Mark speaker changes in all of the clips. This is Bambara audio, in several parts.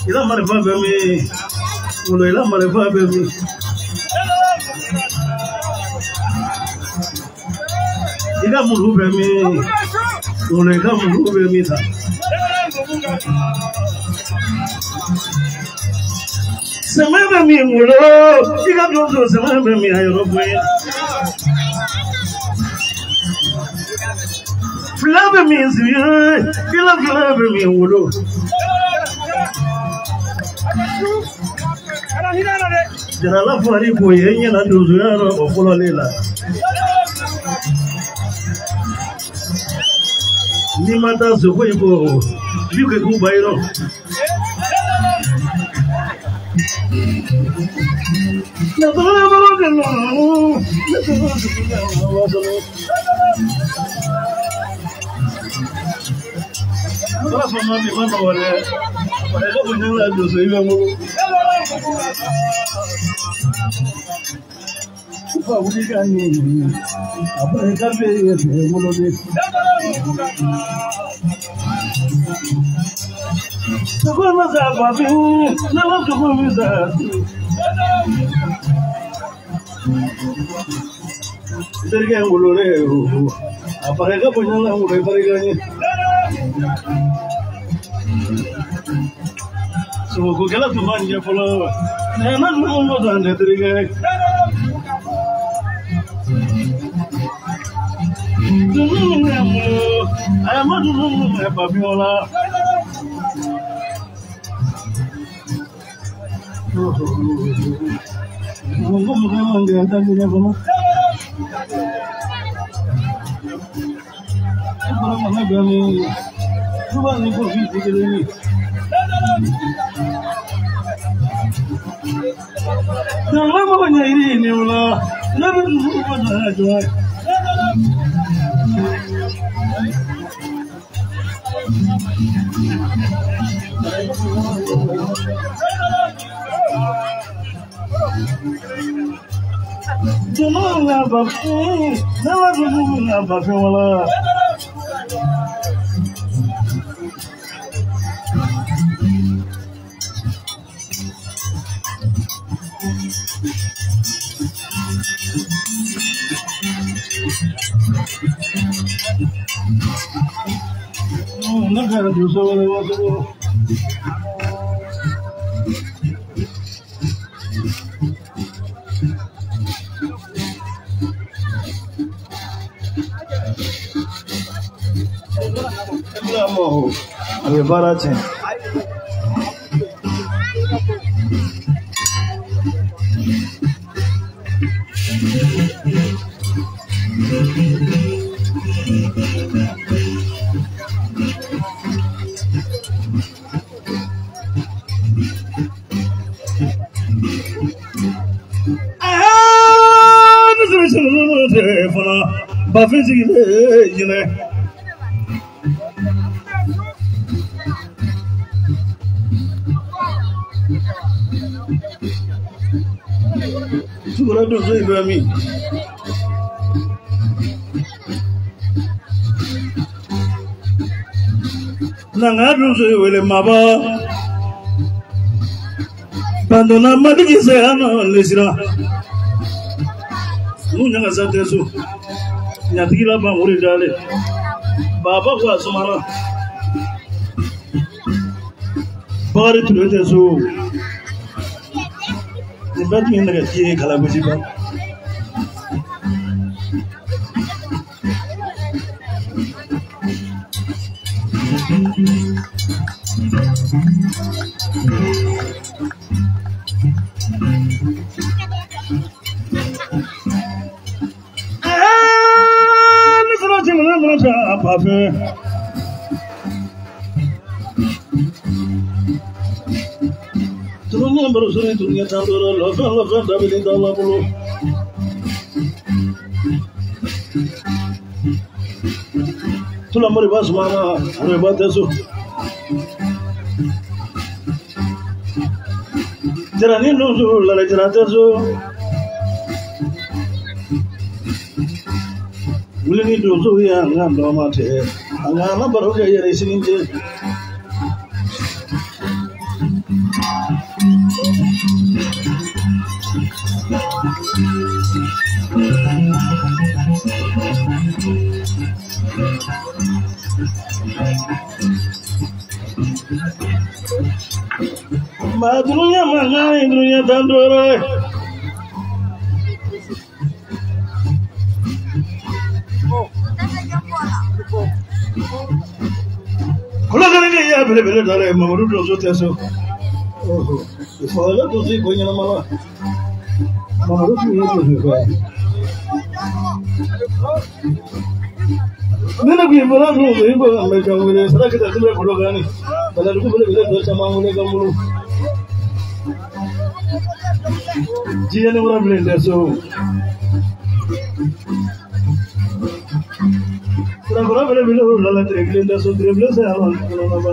Speaker 1: Ila marifa bɛ min wolo ila marifa bɛ min i ka muru bɛ min wolo i ka muru bɛ min ta sɛmɛ bɛ min wolo i ka donso sɛmɛ bɛ min a yɔrɔ fɔ ye fila bɛ min sigi i la fila bɛ min wolo. Jarala fari ko ye ɲɛna donsoya yɔrɔ o fɔlɔlen la n'i ma taa sogo in ko bi kɛ k'u ba yɔrɔ. Terikɛ wololen a barika bonya la wolo barika ɲɛ sogokɛla tun b'a ɲɛ fɔlɔ nɛgɛma ninnu bɔ tan dɛ terikɛ dunun bɛ n bolo a ma dunun bɛ babiɲɔ la. Mɔgɔ mɔgɔ man kɛ ta ɲɛ fɔlɔ. A bɛ baara tiɲɛ. Bafin sigilen ɲinɛ. Sugoro donso in bɛ min? Nanga donso in wele mabɔ. Bandonna matigi saya nɔ lesira. N'u ɲaga tɛ so. Ɲatigi la ban o de dalen. Baba ko a sumana. Bakari Ture tɛ so. Nin bɛɛ tun ye nɛgɛtigi ye kalagosi ba. Tula mori ba sumana, mori ba tɛ so. Jaranin donso lale jara tɛ so. Wuli ni donso ye an ka dɔn ma tɛ, an ka ala baro kɛ yɛrɛ sini cɛ. Madrunya mangai dunia tandore. Kula kare ya bele bele dare mamuru dozo teso. Oho, ifala dozi konya na mala. Mamuru tuye dozi ko. Nena ku ifala dozo ingo Amerika ngule saraka tasibe kula gani. Bala ruku bele bele doza mangule kamulu. Jiya ne wura bele so. Kura bele bele lala treble so treble se hawan kula ba.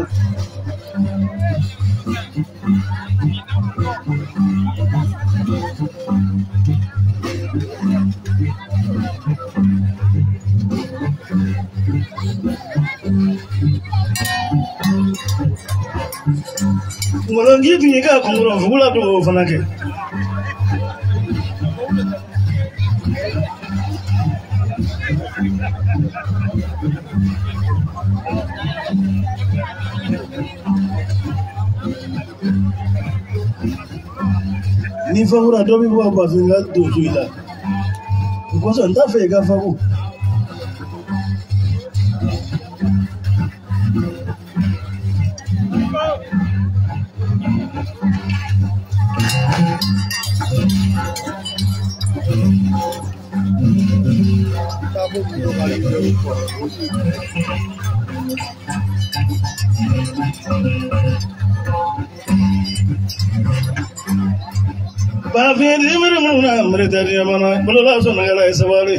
Speaker 1: Ngolangi tunyika kongro fugula to fanake. Ni fagura dobi bo ba finga do ila. Ko so nda fe ga fagu. Bafin imiri muna mritariya mana bolola so nagala isawali.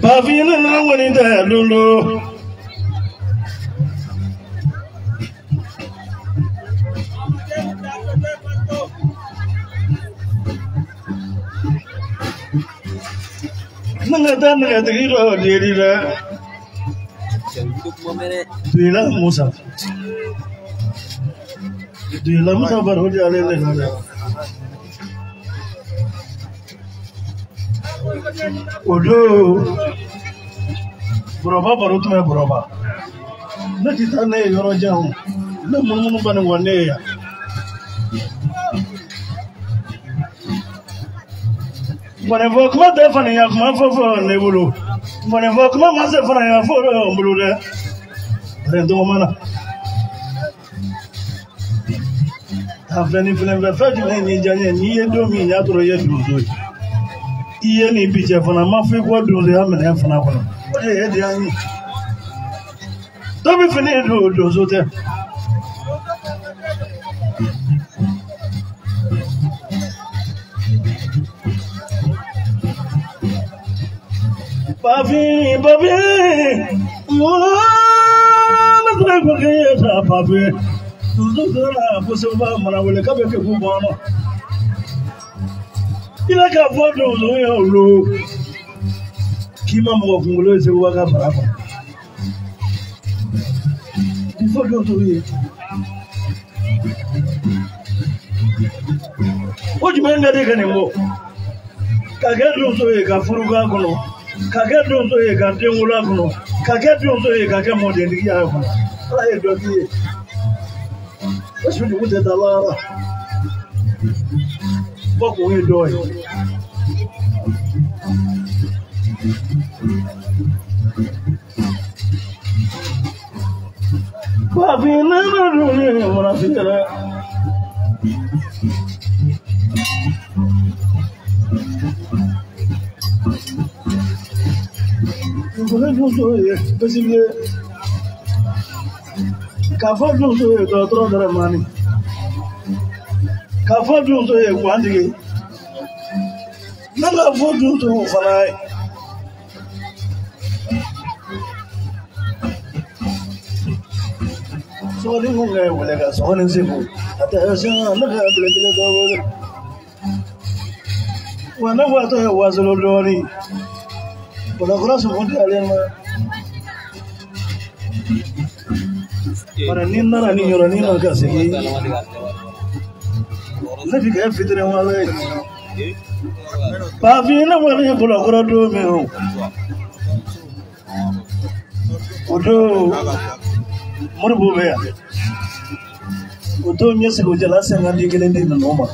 Speaker 1: Bafin na wani da lulu. Nanga ta nanga tigi ro deri la. Duila Musa. Duila Musa baro di ale le na. Odo Boroba baro tume boroba. Ne ti ta ne yoro jaun. Ne mununu bani wane ya. Mane fo kuma tɛ fana ya kuma fɔ fɔ ne bolo. Mane fɔ kuma ma se fana ya fɔ n bolo dɛ. Rendo mana. Ta filɛ ni filɛ fɛ fɛn jumɛn ni diya n ye n'i ye don min y'a tɔrɔ i ye donso ye. I ye nin bi cɛ fana ma fɔ i kɔ donsoya minɛn fana kɔnɔ. O de ye diya n ye. Dɔ bɛ fini don donso tɛ. Papi, papi, mwana treko kesa papi. Tuzo la fuso mana wele kabe ke kubono. Ila ka foto zo ya lo. Kima mo kungolo se wa ka baraka. Foto zo ye. O jimenga de kanemo. Ka ke zo ye ka furuga kono. Ka kɛ donso ye ka den wolo a kɔnɔ, ka kɛ donso ye ka kɛ mɔdentigi y'a kɔnɔ. Ala ye dɔ k'i ye. O sujugu tɛ taa lahara. Bɔ kun ye dɔ ye. Bafin ne bɛ dun ne mɔnafin yɛrɛ. Donso ye besibile k'a fɔ donso ye dɔgɔtɔrɔ dɔrɔmani k'a fɔ donso ye guwantigi ne k'a fɔ donso fana ye. Sɔgɔli kun ka wele ka sɔgɔli segu a tɛ se ne ka belebele dɔ wele wa ne waatɔ ye wasolo dɔɔnin. Bolokɔrɔ sogo tɛ ale ma. Bari ni n nana nin yɔrɔnin na ka segin, ne bi kɛ fitiri wale ye. Bafin ne kɔni ye Bolokɔrɔ don min o, o don Moribo bɛ yan. O don n ye segujala 51 di ninnu ma,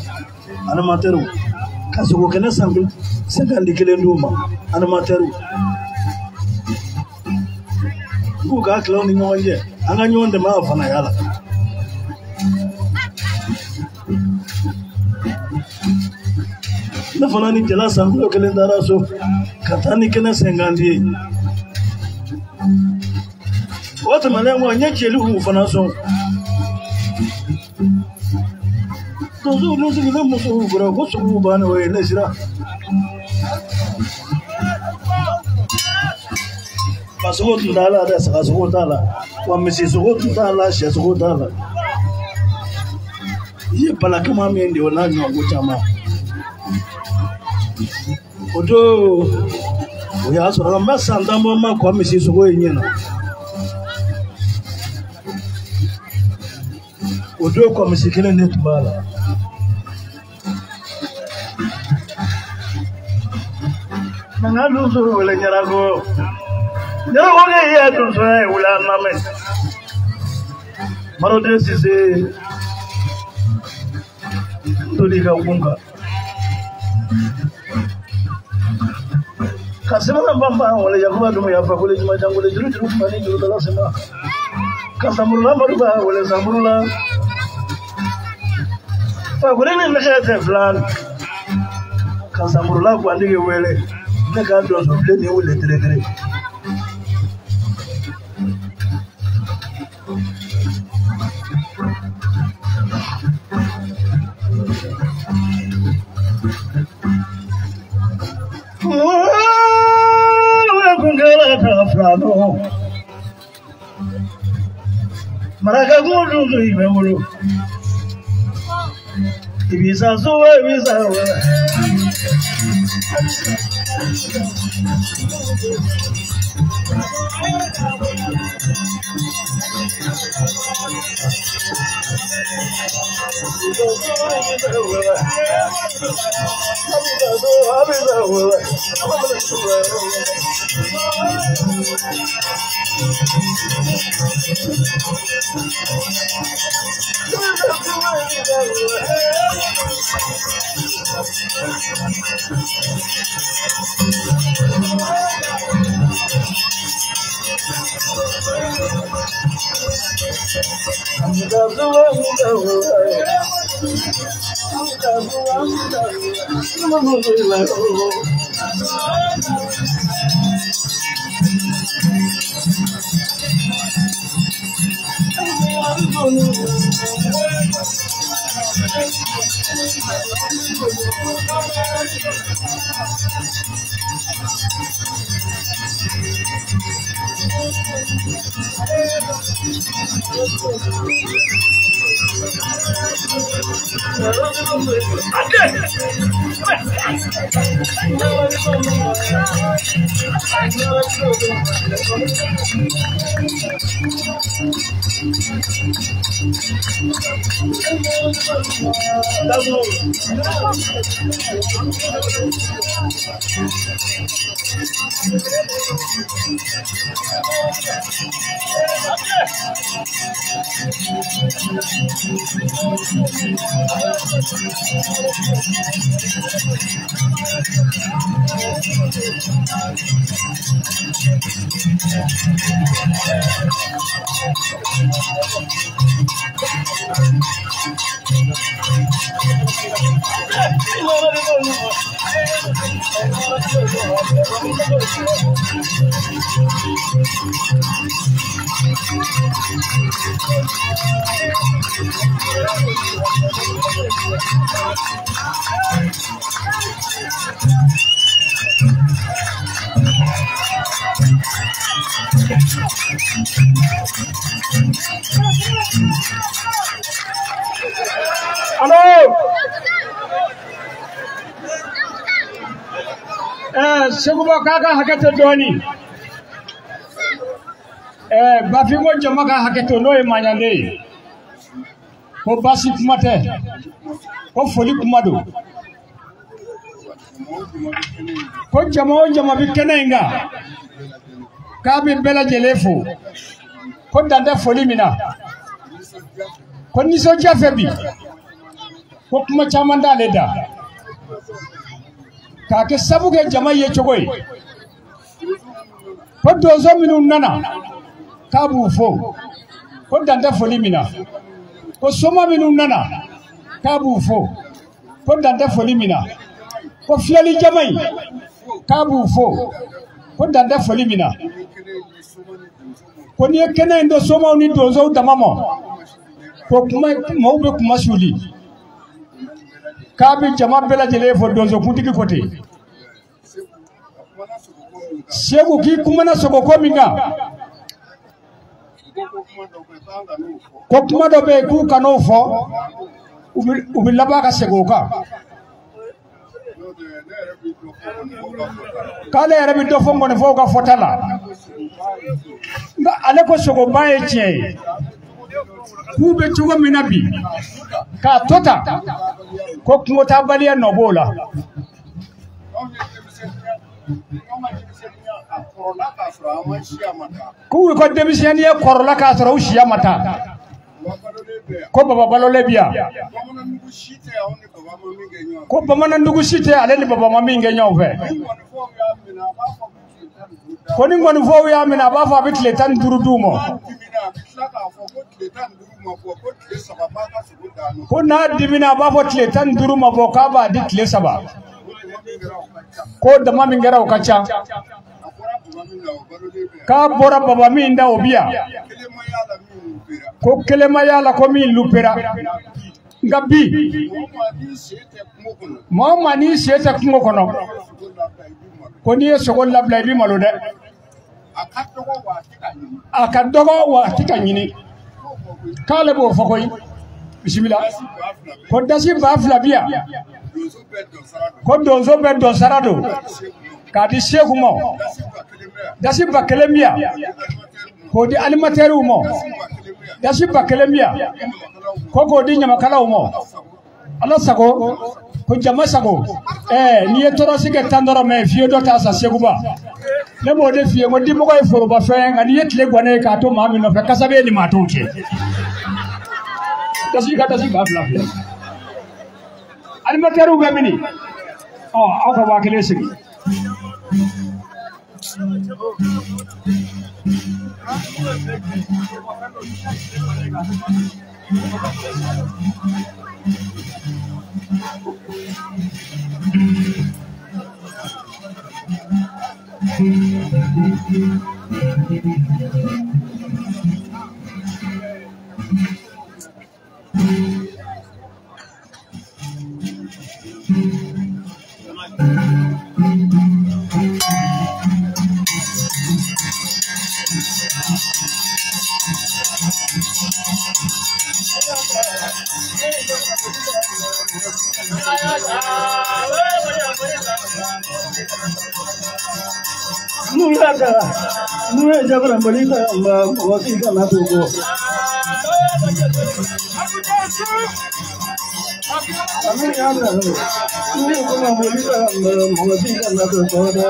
Speaker 1: animatɛriw. Ka sogo kɛnɛ 51 d'u ma, animatɛriw. N k'u k'a tila u ni ɲɔgɔn cɛ, an ka ɲɔgɔn dɛmɛ a fana y'a la. Ne fana ni jala sankolo kelen taara so ka taa ni kɛnɛ 50 ye. O tɛmɛnen kɔ, n ye jeliw fana sɔn. Donsow dun sigilen musow kɔrɔ ko sogow bannen o ye ne sira. Ba sogo tun t'a la dɛ, saga sogo t'a la, wa misi sogo tun t'a la, sɛ sogo t'a la. I ye balakama min di o n'a ɲɔgɔn ko caman. O don o y'a sɔrɔ n bɛ san 10 bɔ n ma kɔ misi sogo ye ɲɛ na. O don kɔ misi kelen de tun b'a la. Nka n ka donso wele Ɲarako. Ɲarako k'e ye donsoya ye wuli an lamɛn. Maroden Sise n toli ka gun kan. Ka sɛbɛn banban wale Yakuba Dumuya Fakole Juma Jangole juru juru kuma ni juru dala sema. Ka Samurula Maruba wele Samurula. Fakole ni nɛgɛ tɛ filan. Ka Samurula Gwandigi wele. Ne ka donso bilen ni wele tere tere. Maraka kun donso i bɛ n bolo. Ibisa so ibisa wa.
Speaker 2: Alo. Seguba k'a ka hakɛ to dɔɔni. Bafin ko jama ka hakɛ to n'o ye Maɲande ye. Ko baasi kuma tɛ, ko foli kuma don. Ko jama o jama bi kɛnɛ in kan, k'a bɛ bɛɛ lajɛlen fo. Ko dan tɛ foli min na. Ko nisɔndiya fɛ bi. Ko kuma caman t'ale da. K'a kɛ sabu kɛ jama ye cogo ye. Ko donso minnu nana k'a b'u fo. Ko dan tɛ foli min na. Ko soma minnu nana k'a b'u fo. Ko dan tɛ foli min na. Ko fiyɛli jama in k'a b'u fo. Ko dan tɛ foli min na. Ko n'i ye kɛnɛ in don somaw ni donsow dama ma, ko kuma maaw bɛ kuma suli. K'a bɛ jama bɛɛ lajɛlen fo donsokuntigi ko ten. Segu k'i kumana sogoko min kan, ko kuma dɔ bɛ yen k'u kan'o fɔ, u bɛ laban ka segin o kan. K'ale yɛrɛ bɛ dɔ fɔ ngɔnifɔw ka fɔta la. Nka ale ko sogoba ye tiɲɛ ye. K'u bɛ cogo min na bi, k'a to tan, ko kungotaabaliya nɔ b'o la. K'u ka denmisɛnninya kɔrɔla k'a sɔrɔ u siya ma taa. Ko baba balolen bi yan. Ko bamanandugu si tɛ ale ni baba ma min kɛ ɲɔgɔn fɛ. Ko ni ngɔnifɔw y'a minɛ a b'a fɔ a bɛ tile 15 d'u ma. Ko n'a dimina a b'a fɔ tile 15 ma bɔ k'a b'a di tile 3. Ko dama min kɛra o ka ca. K'a bɔra baba min da o bi yan. Ko kelen ma y'a la ko min lupera. Nka bi maa o maa n'i sen tɛ kungo kɔnɔ, ko n'i ye sogo labila i b'i malo dɛ. A ka dɔgɔ wa a tɛ ka ɲini. K'ale b'o fɔ koyi. Bisimila. Ko dasi 2000 bi yan. Ko donso bɛɛ dɔnsara don. K'a di Seku ma. Dasi 1000 bi yan. K'o di alimatɛriw ma. Dasi 1000 bi yan. Ko k'o di ɲamakalaw ma. Ala sago, ko jama sago. N'i ye tɔɔrɔsi kɛ 10 dɔrɔn mɛ fiye dɔ t'a san Seguba. Ne b'o de f'i ye ko dimɔgɔ ye forobafɛn ye, nka n'i ye tile guwanen ye k'a to maa min nɔfɛ, kasa b'e ni maa tɔw cɛ. Dasi ka dasi 2000 filɛ. Alimatɛriw bɛ mini? Aw ka 1000 sigi.
Speaker 1: N'u ye jabara mali ka mɔgɔ si kana to kɔ. Ani y'a ta n'u ye kuma mali ka mɔgɔ si kana to kɔ dɛ.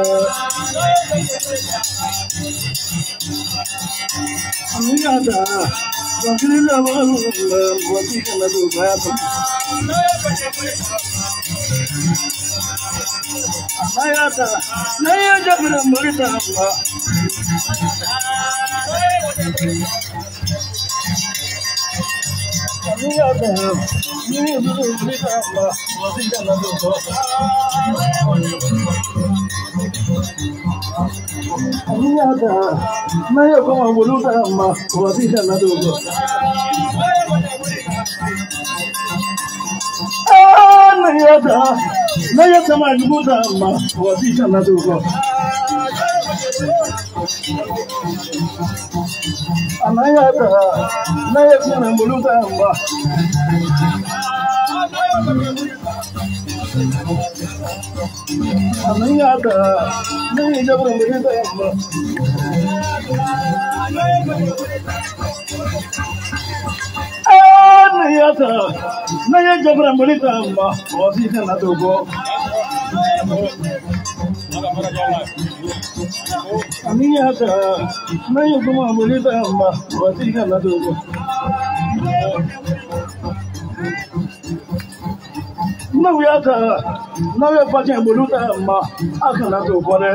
Speaker 1: Ani y'a ta dɔnkili laban mɔgɔ si kana to kɔ ya. N'a ye jabara mali ta Ani y'a ta ne ye jabara mori ta ma. Ne y'a ta ne ye jabara mori ta ma mɔgɔ si kana to kɔ. Ani y'a ta ne ye kuma mori ta ma mɔgɔ si kana to kɔ. N'aw y'a ta n'aw ye facɛ bolo ta ma a kana to kɔ dɛ.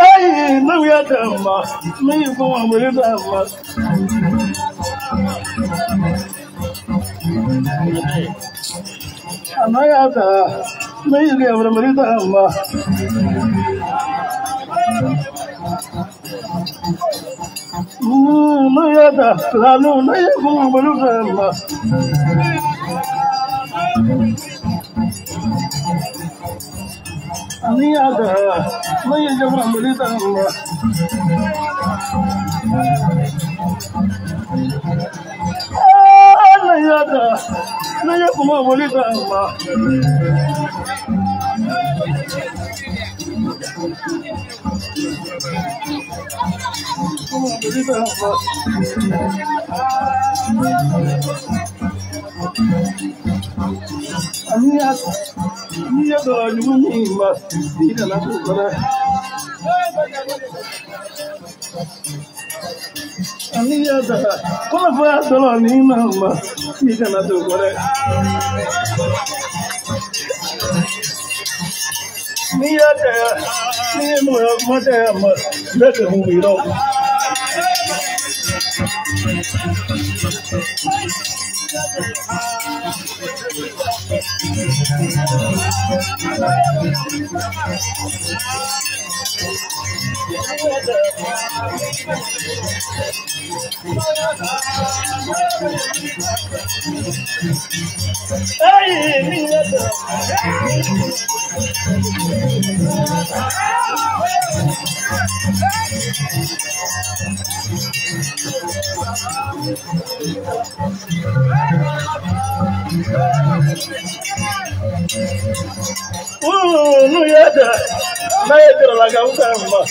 Speaker 1: Ayi n'aw y'a ta ma ne ye kuma mori ta ma. A n'a y'a ta ne ye gɛrɛ mori ta ma. Ne y'a ta lalo ne ye kuma mori ta ma. Ani y'a ta ne ye jabara mori ta ma. Ne y'a ta ne ye kuma mori ta ma. Kuma mori ta ma. Ani y'a ni y'a dɔn jugu min ma i kana to kɔrɔ. Ani y'a ta kɔnɔ fɔ y'a dɔn ni ma ma i kana to kɔrɔ. Ni y'a ta ni ye mɔgɔ kuma tɛ ma bɛɛ kɛ mun b'i rɔ. N'u y'a ta n'a ye jaralakaw ta ma.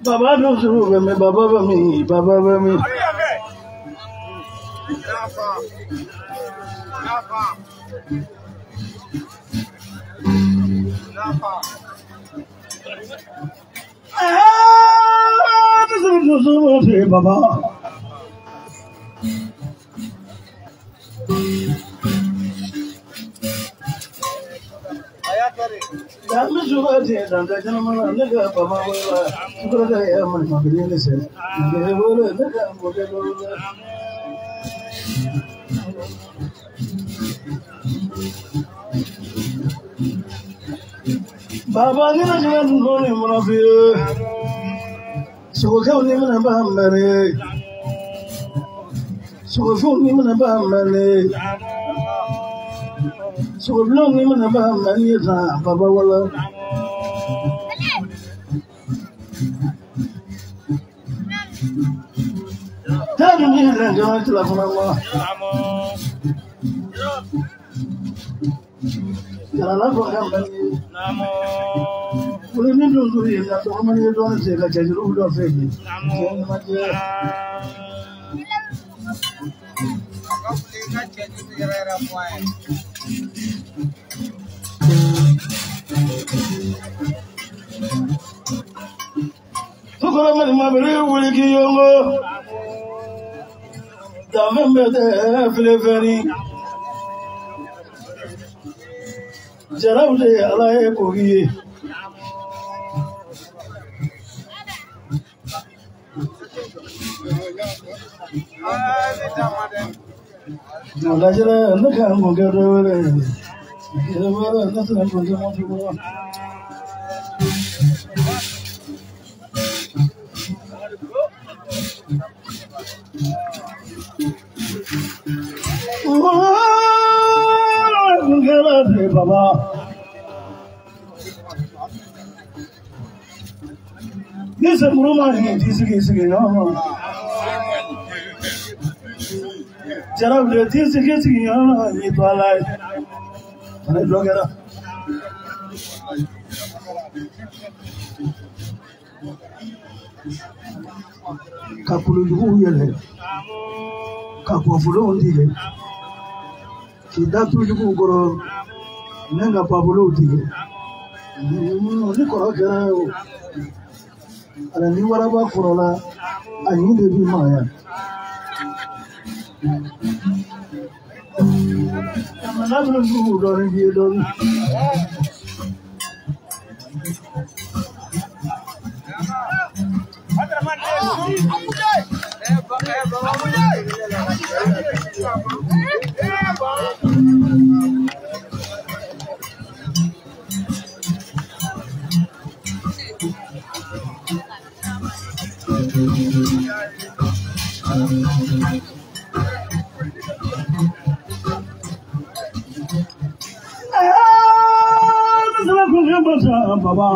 Speaker 1: Baba no suru me baba ba mi baba ba mi. Ah, suru baba. Baba ni na jama dun ni mana fi ye. Sogokɛw ni mana ba mɛri. Sogofinw ni mana ba mɛri. Sogobilenw ni mana ba mɛri ye tan baba wala. Tani ni yɛrɛ jama tila fana ma. Yàrá kò ká mẹ́rin. Wọ́n ní dùn yìí ní àtọ́kọ́ ní dọ́ọ̀nù ṣe ka jẹ́jìrì wúlò fẹ́ mi. Tukura mẹ́rin máa bẹ̀rẹ̀ wuli kí yọ̀ngọ́. Dàmẹ́ bẹ́ẹ̀ filẹ̀ fẹ́ni. Jaraw de Ala ye kogi ye. Lajɛrɛ ne ka n kɔkɛ dɔ wɛrɛ yɛrɛ wɛrɛ ne tɛna n kɔkɛ mɔti kɔnɔ. Baba. Ni sɛmuru ma ɲi t'i sigi sigi ɲɔgɔn ma. Jaraw de t'i sigi sigi ɲɔgɔn ma ni to Ala ye. Fana dɔ kɛra. Ka kulujuguw yɛlɛ, ka kɔfolow tigɛ, k'i da tujuguw kɔrɔ, ne ka babolow tigɛ. Ni kɔrɔ kɛra o. Ala ni waraba kɔrɔla a ɲin de b'i magaya. Jamana bɛ dugu dɔɔnin k'i ye dɔɔnin. Baba.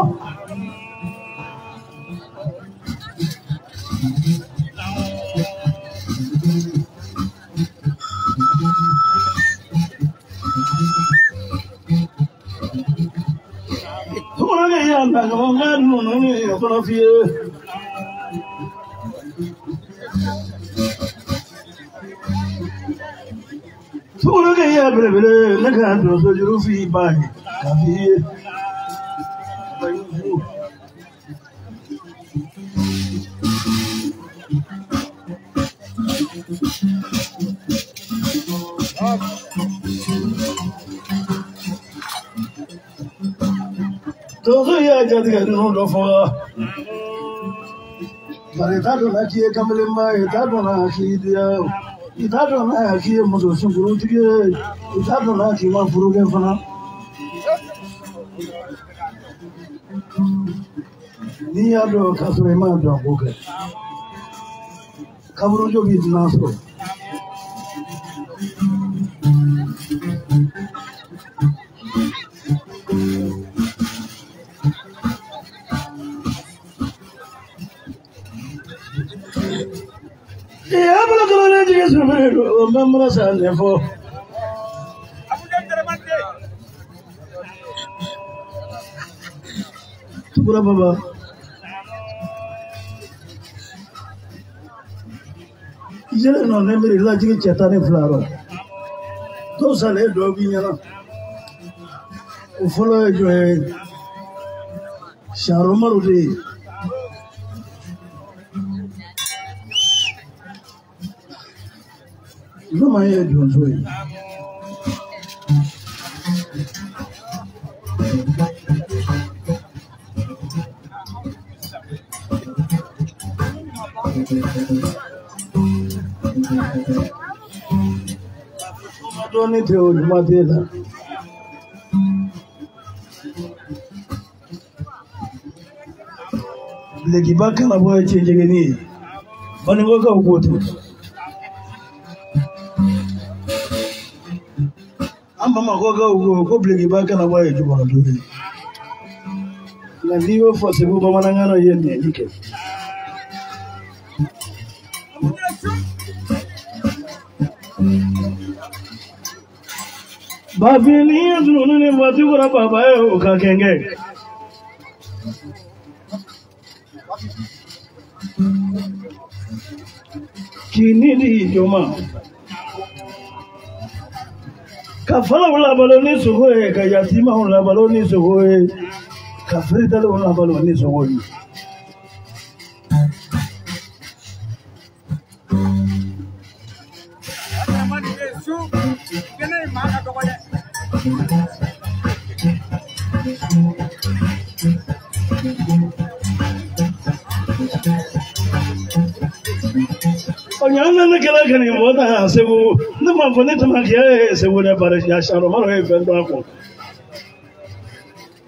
Speaker 1: Donso y'a jatigɛ ninnu dɔ fɔ bari i t'a dɔn na k'i ye kamelenba ye, i t'a dɔn na k'i diya, i t'a dɔn na k'i ye muso sunkurutigi ye, i t'a dɔn na k'i ma furu kɛ fana. N'i y'a dɔn k'a sɔrɔ i m'a dɔn ko kɛ, kaburujo b'i dunan sɔrɔ. Tukura baba. Yɛlɛ nɔ ne miiri lajigi cɛ 12 rɔ. Dɔw salen dɔ b'i ɲɛna. O fɔlɔ ye jɔn ye? Siyanro de ye. Numan ye donso ye. Dɔɔnin tɛ o ɲuman t'e la. Bilekiba kalabɔ ye cɛncɛgɛnin ye. Banikɔkaw ko ten. An Bamakɔkaw ko ko bilekiba kalabɔ ye jukɔrɔdon ye. Nka n'i y'o fɔ Segu bamanankan na i ye nɛni kɛ. Bafin n'i ye dununni ni waati kɔrɔ baba ye o ka kɛnkɛ. K'i ni di jɔ ma. Ka falaw labalo ni sogo ye, ka yatimaw labalo ni sogo ye, ka feretaliw labalo ni sogo ye. Ɔnyana ne kɛra ka nin bɔ ta Segu, ne m'a fɔ ne tamakiya ye Segu dɛ, bari saromaro ye fɛn dɔn a kɔ.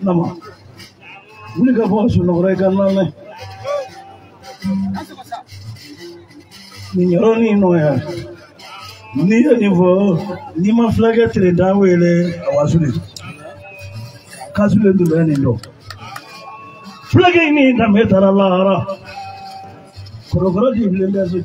Speaker 1: Nama, wuli ka bɔ sunɔgɔ i ka lamɛn. Nin yɔrɔnin nɔ yan, n'i ye nin fɔ, n'i ma fulakɛ tile tan wele a wasuli. Kasulen tun bɛ nin dɔn. Fulakɛ in ni danbe taara lahara. Kɔrɔkɔrɔ k'i bilen bɛ so.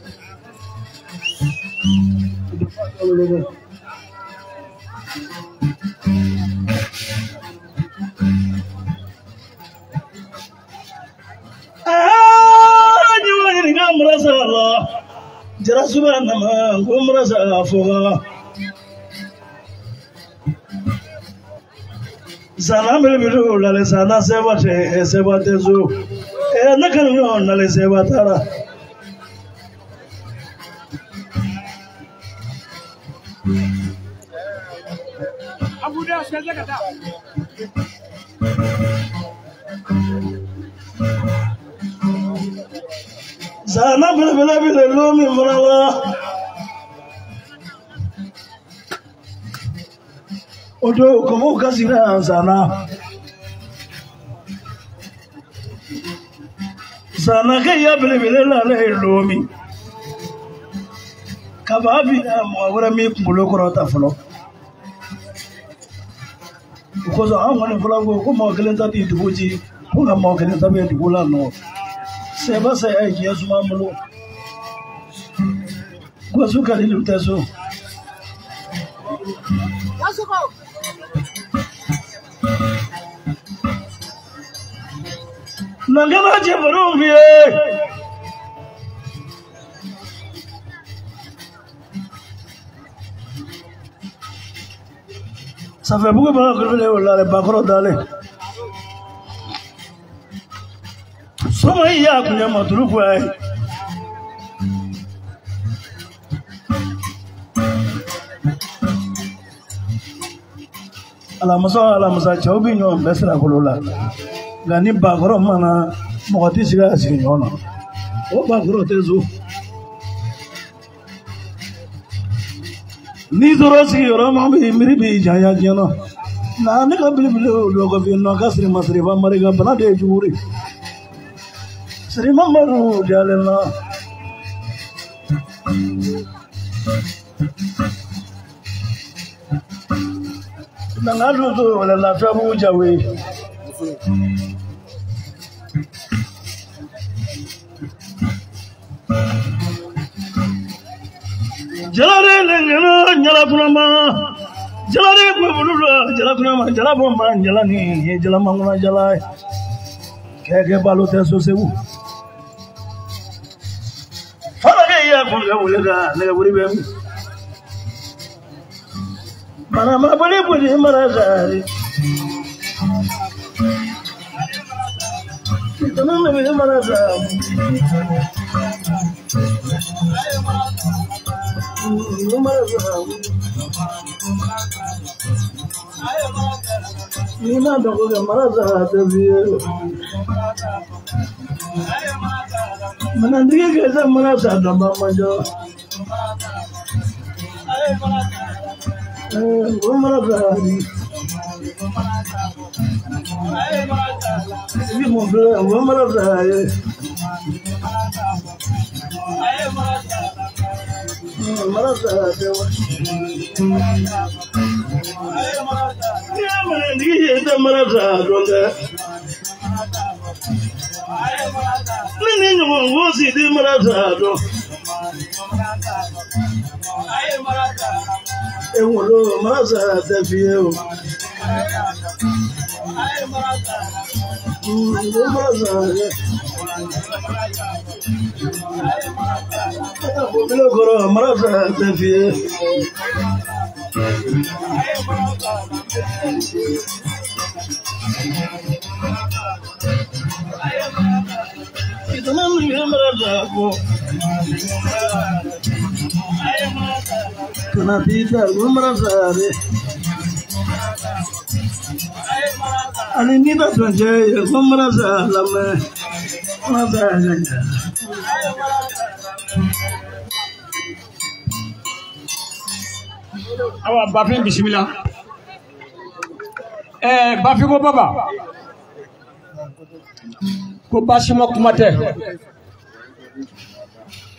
Speaker 1: Jarasuba nama ko marasa foga. Zana belebele lale zana seba te seba te zo. Ne kanu ɲɔgɔn nale seba taara. Zana belebele bile lomi marawa. Odo komo kasira zana. Zana ke ya belebele lale lomi. Kaba bi na mɔgɔ wɛrɛ min kunkolo kɔrɔta fɔlɔ. O kosɔn an kɔni fɔlɔ ko ko mɔgɔ kelen ta t'i dugu ci, ko nka mɔgɔ kelen ta bɛ dugu la nɔ. Sɛba saya ye diɲɛ suma an bolo. Gwasu kalilu tɛ so. Nankana cɛfarinw f'i ye. Safɛbugu b'a kulubali o la bakɔrɔ dalen. Soma i y'a kun ma tulu ko ye. Alamisa alamisa cɛw bɛ ɲɔgɔn bɛɛ sirakolo la. Nka ni bakɔrɔ mana mɔgɔ tɛ sigi a sigi ɲɔgɔn na. O bakɔrɔ tɛ so. N'i tora sigiyɔrɔ ma b'i miiri b'i janya diɲɛ na. Nka ne ka belebele o dɔgɔ f'i nɔ ka siri masiriba marika bana de ye jugu ye. Sirima maru jalen na. Nanga dun to wala lafiya bugu jawe. Jalare lengena nyala kunama. Jalare kubulu jala kunama jala bomba jala ni jala manguna jala. Kɛkɛ balo tɛ so Segu. Falakɛ y'a kun ka wele ka nɛgɛburu bɛ min. Manama boli boli marasari. Tanu bɛ marasa. Marasa. Ni ma dɔgɔ kɛ marasa tɛ fiye. Manantigi kɛ marasa dɔnba man jɔ. O marasa di. I bɛ mun filɛ o ye mara sa ye. Mara sa tɛ wa. N'i ye minɛntigi ye i tɛ mara sa dɔn dɛ. Ni ni ɲɔgɔn ko si tɛ mara sa dɔn. E wolo mara sa tɛ f'i ye o. Mara sa tɛ. Kɔrɔ mara sa tɛ f'i ye. Itana min ye mara sa ko. Kana t'i ta ko mara sa de. Ani n'i ta tɔn cɛ ye ko mara sa lamɛn. Mara sa ka ɲa.
Speaker 2: Awa Bafin bisimila. Bafin ko baba. Ko baasi ma kuma tɛ.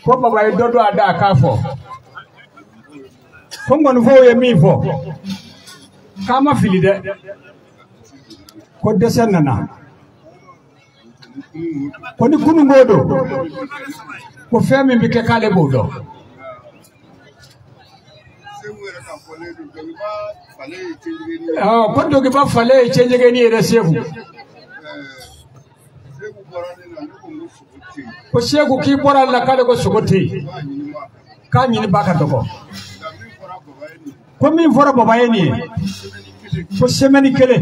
Speaker 2: Ko baba ye dɔ dɔn a da a k'a fɔ. Ko ngɔnifɔw ye min fɔ. K'a ma fili dɛ. Ko dɛsɛ nana. Ko ni kununko don. Ko fɛn min bɛ kɛ k'ale b'o dɔn. Ko dogiba fale ye cɛnjɛgɛni yɛrɛ Segu. Ko Segu k'i bɔra a la k'ale ko sogo tɛ yen. K'a ɲini ba ka dɔgɔ. Ko min fɔra baba ye nin ye. Ko semaine kelen.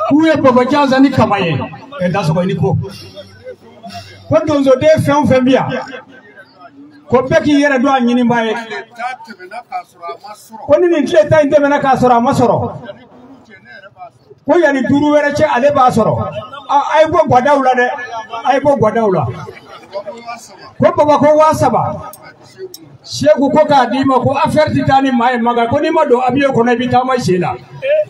Speaker 2: K'u ye baba jansa ni kama ye. Ɛ Dansɔgɔ i ni ko. Ko donsoden fɛn o fɛn bi yan. Ko bɛɛ k'i yɛrɛ dɔn a ɲinibaa ye. Ko ni nin tile tan in tɛmɛna k'a sɔrɔ a ma sɔrɔ. Ko yanni 5 wɛrɛ cɛ ale b'a sɔrɔ. A ye bɔ gadaw la dɛ. A ye bɔ gadaw la. Ko baba ko 3000. Segu ko k'a d'i ma ko affaire ti taa ni maa ye Maga ko n'i ma don avion kɔnɔ i bɛ taama i sen la.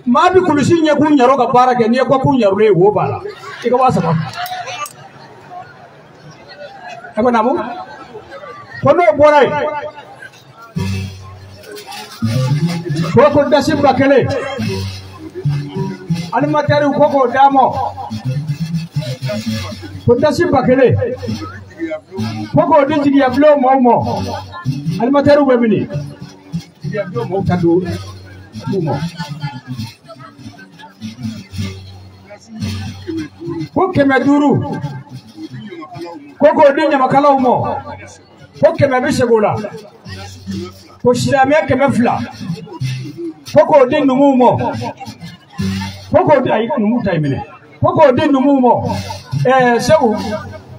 Speaker 2: Maa bɛ kulusi ɲɛkun ɲɛrɔ ka baara kɛ n'i ye kɔkun ɲɛrɔlen ye wo b'a la. I ka 3000. A ko naamu. Ko n'o bɔra yen. Ko dasi 1000. Animatɛriw ko k'o d'a ma. Ko dasi 1000. Ko k'o di jigiyabilenw maaw ma. Animatɛriw bɛ min? Jigiyabilenw maaw ta don d'u ma. Ko 500. Ko k'o di ɲamakalaw ma. Ko 100 bɛ segin o la. Ko silamɛya 200. Ko k'o di numuw ma. Ko k'o di ayi numu ta minɛ. Ko k'o di numuw ma. Segu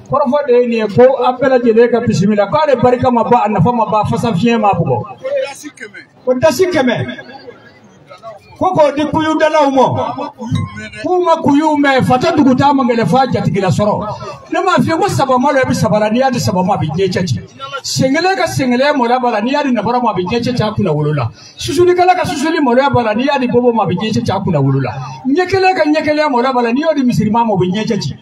Speaker 2: kɔrɔfɔ de ye nin ye ko an bɛɛ lajɛlen ka bisimila k'ale barika ma ban a nafa ma ban fasa fiɲɛ ma bugɔ. Ko dasi 100. Ko k'o di kuyudalaw ma. K'u ma kuyu mɛn fatɔ dugutaa man gɛlɛn f'a jatigila sɔrɔ. Ne m'a f'i ye ko saba malo i bɛ saba la n'i y'a di saba ma a bɛ diɲɛ cɛ ci. Senkelen ka senkelen maloya b'a la n'i y'a di nabara ma a bɛ diɲɛ cɛ ci a kunna wolo la. Susulikɛla ka susuli maloya b'a la n'i y'a di bobo ma a bɛ diɲɛ cɛ ci a kunna wolo la. Ɲɛ kelen ka ɲɛ kelenya maloya b'a la n'i y'o di misirima ma o bɛ diɲɛ cɛ ci.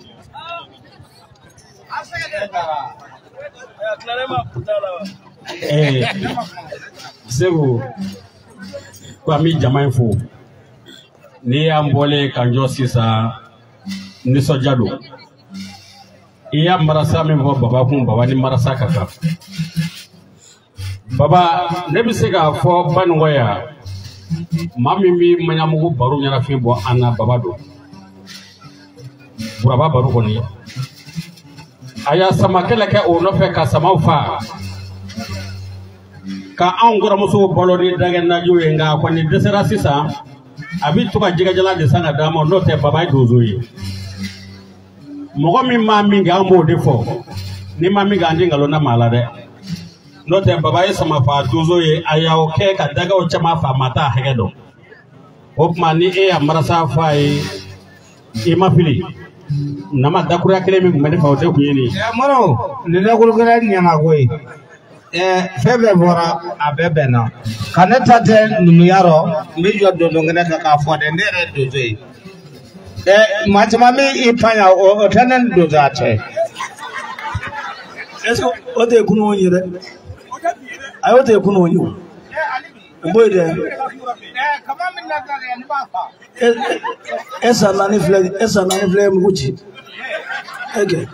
Speaker 3: Segu ko an bɛ jama in fo. N'i y'an bɔlen k'an jɔ sisan nisɔndiya don. I y'a marasa min fɔ baba kun baba ni marasa ka kan. Baba ne bɛ se k'a fɔ Banikɔ yan maa min bɛ Maɲamugu baro ɲɛnafin bɔ an na baba don. Buraba baro kɔni. A y'a sama kɛlɛ kɛ o nɔfɛ ka samaw fa. Ka anw kɔrɔmusow balo ni dagɛnajiw ye nka a kɔni dɛsɛra sisan a bɛ to ka jɛgɛjalan de san ka d'a ma n'o tɛ baba ye donso ye. Mɔgɔ min ma min kɛ an b'o de fɔ n'i ma min kɛ an tɛ nkalon da maa la dɛ. N'o tɛ baba ye sama fa donso ye a y'aw kɛ ka dagaw caman fa maa t'a hakɛ dɔn. O tuma ni e y'a marasa f'a ye i ma fili. Nama dakuruya kelen min tun bɛ ne fɛ o de tun ye nin ye.
Speaker 4: Maro nin dakurukɛla ɲɛna koyi. Fɛn bɛɛ bɔra a bɛɛ bɛnna ka ne ta tɛ numuya rɔ n bɛ jɔ dondonkɛnɛ kan k'a fɔ dɛ ne yɛrɛ ye donso ye maa caman bɛ i pan yan o tɛ ne ni donsoya cɛ.
Speaker 1: Est-ce que o tɛ kunun ye dɛ? Ayi o tɛ kunun ye o. O b'o ye dɛ. E san 4 filɛ e san 4 filɛ mugu ci. E kɛ.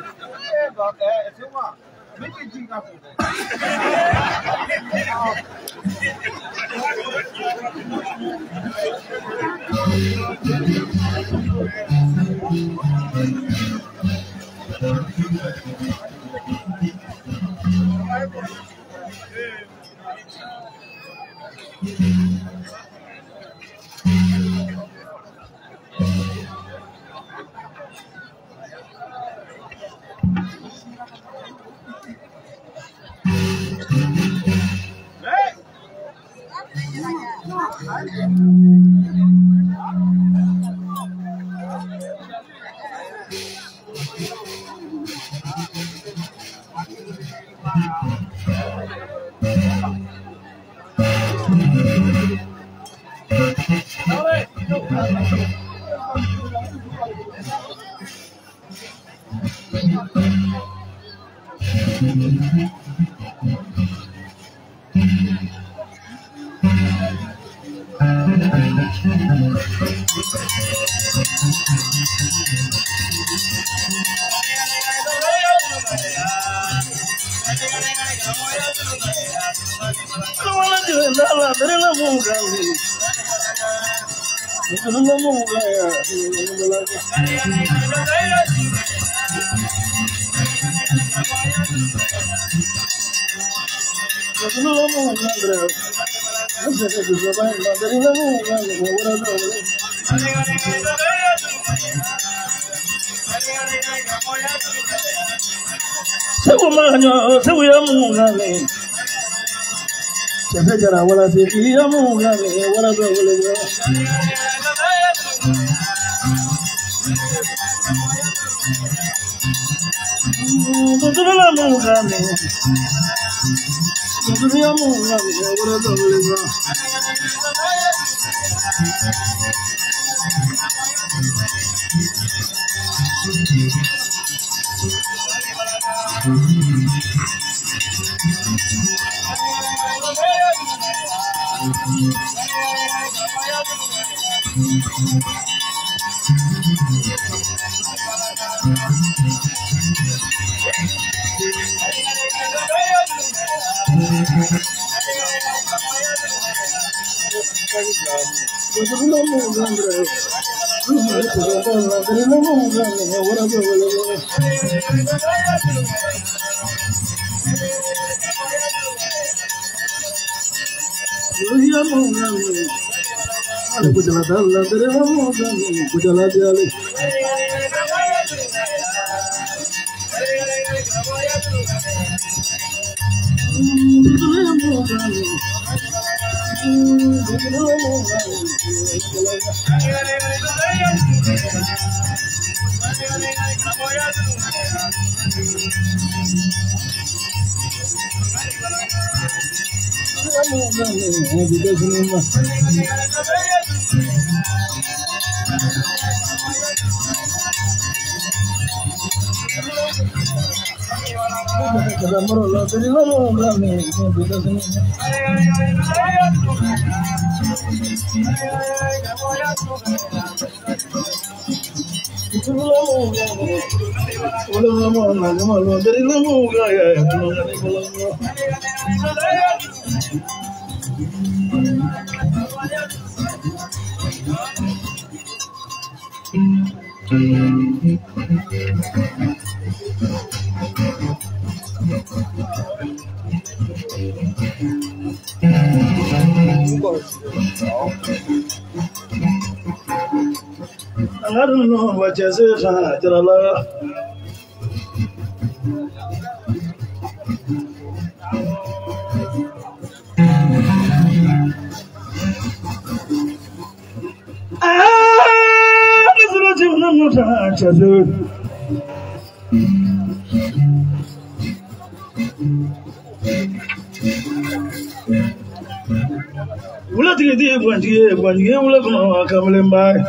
Speaker 1: k'i tɛ guwantigi ye guwantigi ye wula kɔnɔ a kamalenba ye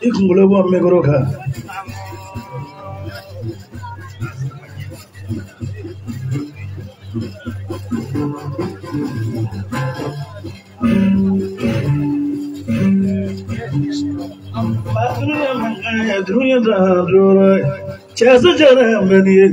Speaker 1: i kunkolo bɔ mikoro kan. Dunuya da dora cɛsɛ cɛrɛ bɛ ni ye.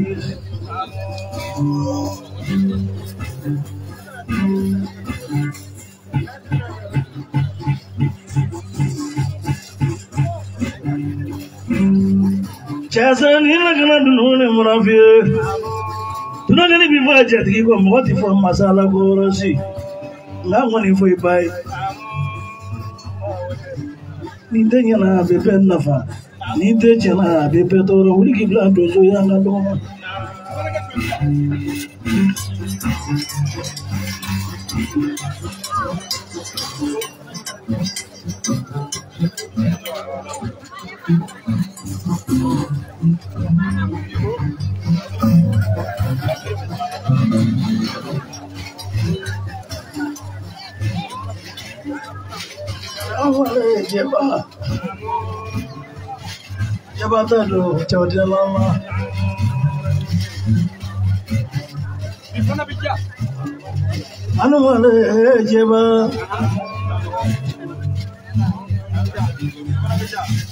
Speaker 1: Cɛsɛ ni lakana dunu ni murafi ye. Dunakɛni bi fɔ a jatigi kɔ mɔgɔ ti fɔ masala ko yɔrɔ si nka n kɔni fɔ i ba ye. Ni tɛ ɲɛna a bɛ bɛɛ nafa ni tɛ tiɲɛna a bɛ bɛɛ tɔɔrɔ wuli k'i bila donso ye an ka dɔgɔ. Jɛba jɛba ta don cɛwdilama. Anumale jɛba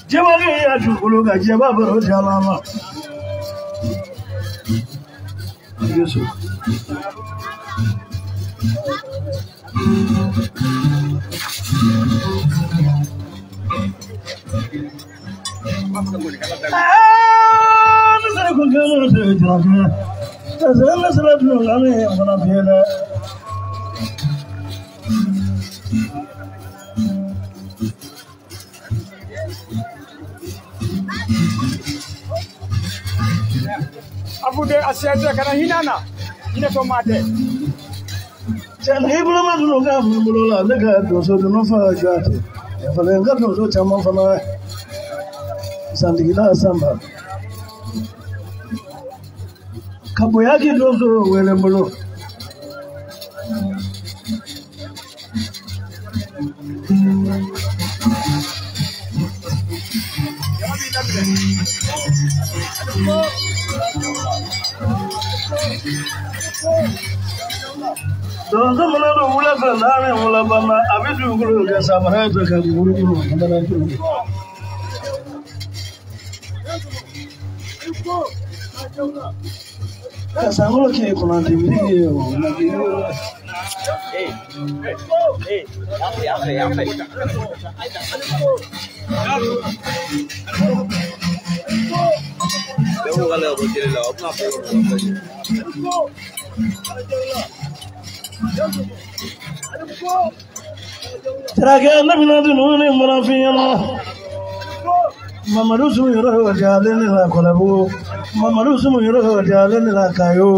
Speaker 1: jɛba kɛ ya dugukolo kan jɛba baro jalama. Yesu.
Speaker 2: Abude asiaje kana hinana ina to mate.
Speaker 1: Cɛ bolo ma dunu ka min bolo la ne ka donso dunu fa jɔ a tɛ falen n ka donso caman fana santigila sanba ka bonya k'i donso wele n bolo. Donso mana don wula fɛ n'a bɛ wula banna a bɛ dugukolo kɛ samara ye ka dugukolo kolo. Ka sankolo kɛ kunnadimini ye o. Tarakɛ ne bɛna dunu ni marafin ɲɛna. Mamadu sumu yɔrɔ jalen ne la Kɔlɔbugu, Mamadu sumu yɔrɔ jalen ne la Kayo,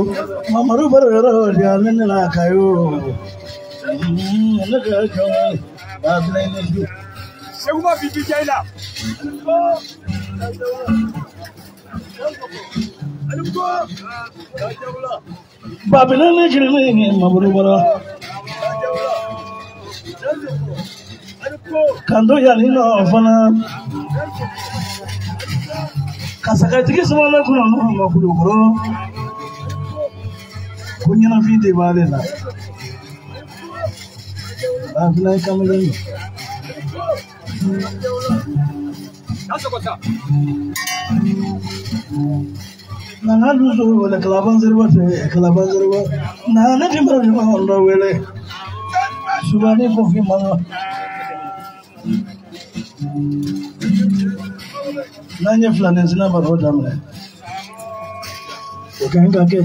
Speaker 1: Mamadu baro yɔrɔ jalen ne la Kayo. Ne ka jɔn ba filɛ ne su.
Speaker 2: Seguba bibi jayila.
Speaker 1: Babila ne kiri ne Mamadu baro. Kando yanni nɔ fana. Ka sagatigi sumala kunna n'o ma kulukoro ko ɲɛnafin de b'ale la. Ba fila ye kamalen ye. Na n ka dusu wele kalaban seriba fɛ kalaban seriba na ne ti mara ɲɔgɔn dɔ wele subani kɔfin ma. N'an ye filanin sina baro daminɛ o ka ɲi ka kɛ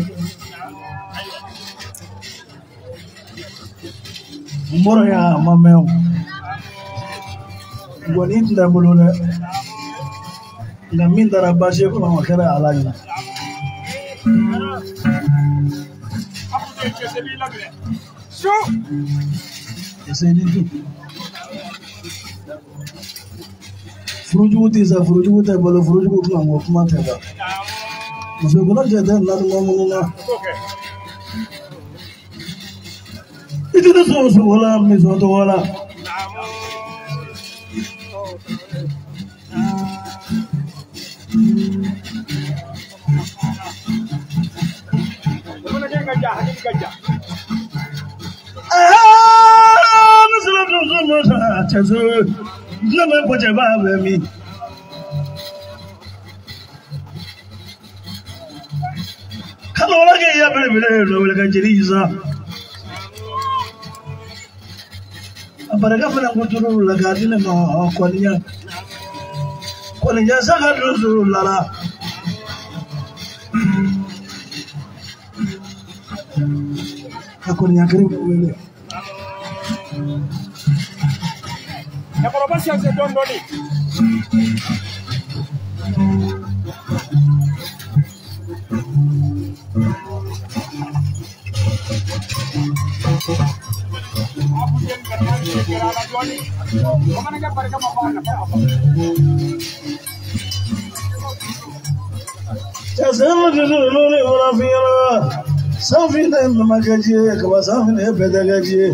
Speaker 1: n bɔra yan a ma mɛn o ngɔni tun tɛ n bolo dɛ nka min taara baasi kɔnɔ o kɛra ala ɲɛna. Furujugu tɛ sa, furujugu tɛ balo, furujugu kuma ko kuma tɛ ban. Muso kɔnɔ cɛ tɛ natumɔ minnu na. I tɛ sɔn sogo la misɔn tɔgɔ la. Ne sera donso ma sa cɛso ne ma fɔ cɛba bɛ min. Kalo wala kɛ ya belebele dɔ wele ka jeli sa. A barika fana ko turu la k'a di ne ma kɔniya. Kɔniya sa ka donso la la. Ka kɔniya kiri wele.
Speaker 2: Cɛkɔrɔba siyanse dɔɔni dɔɔni.
Speaker 1: Cɛsɛn dusu ninnu wala fiɲɛna sanfin ne ma kɛ ji ye kaba sanfin ne bɛɛ tɛ kɛ ji ye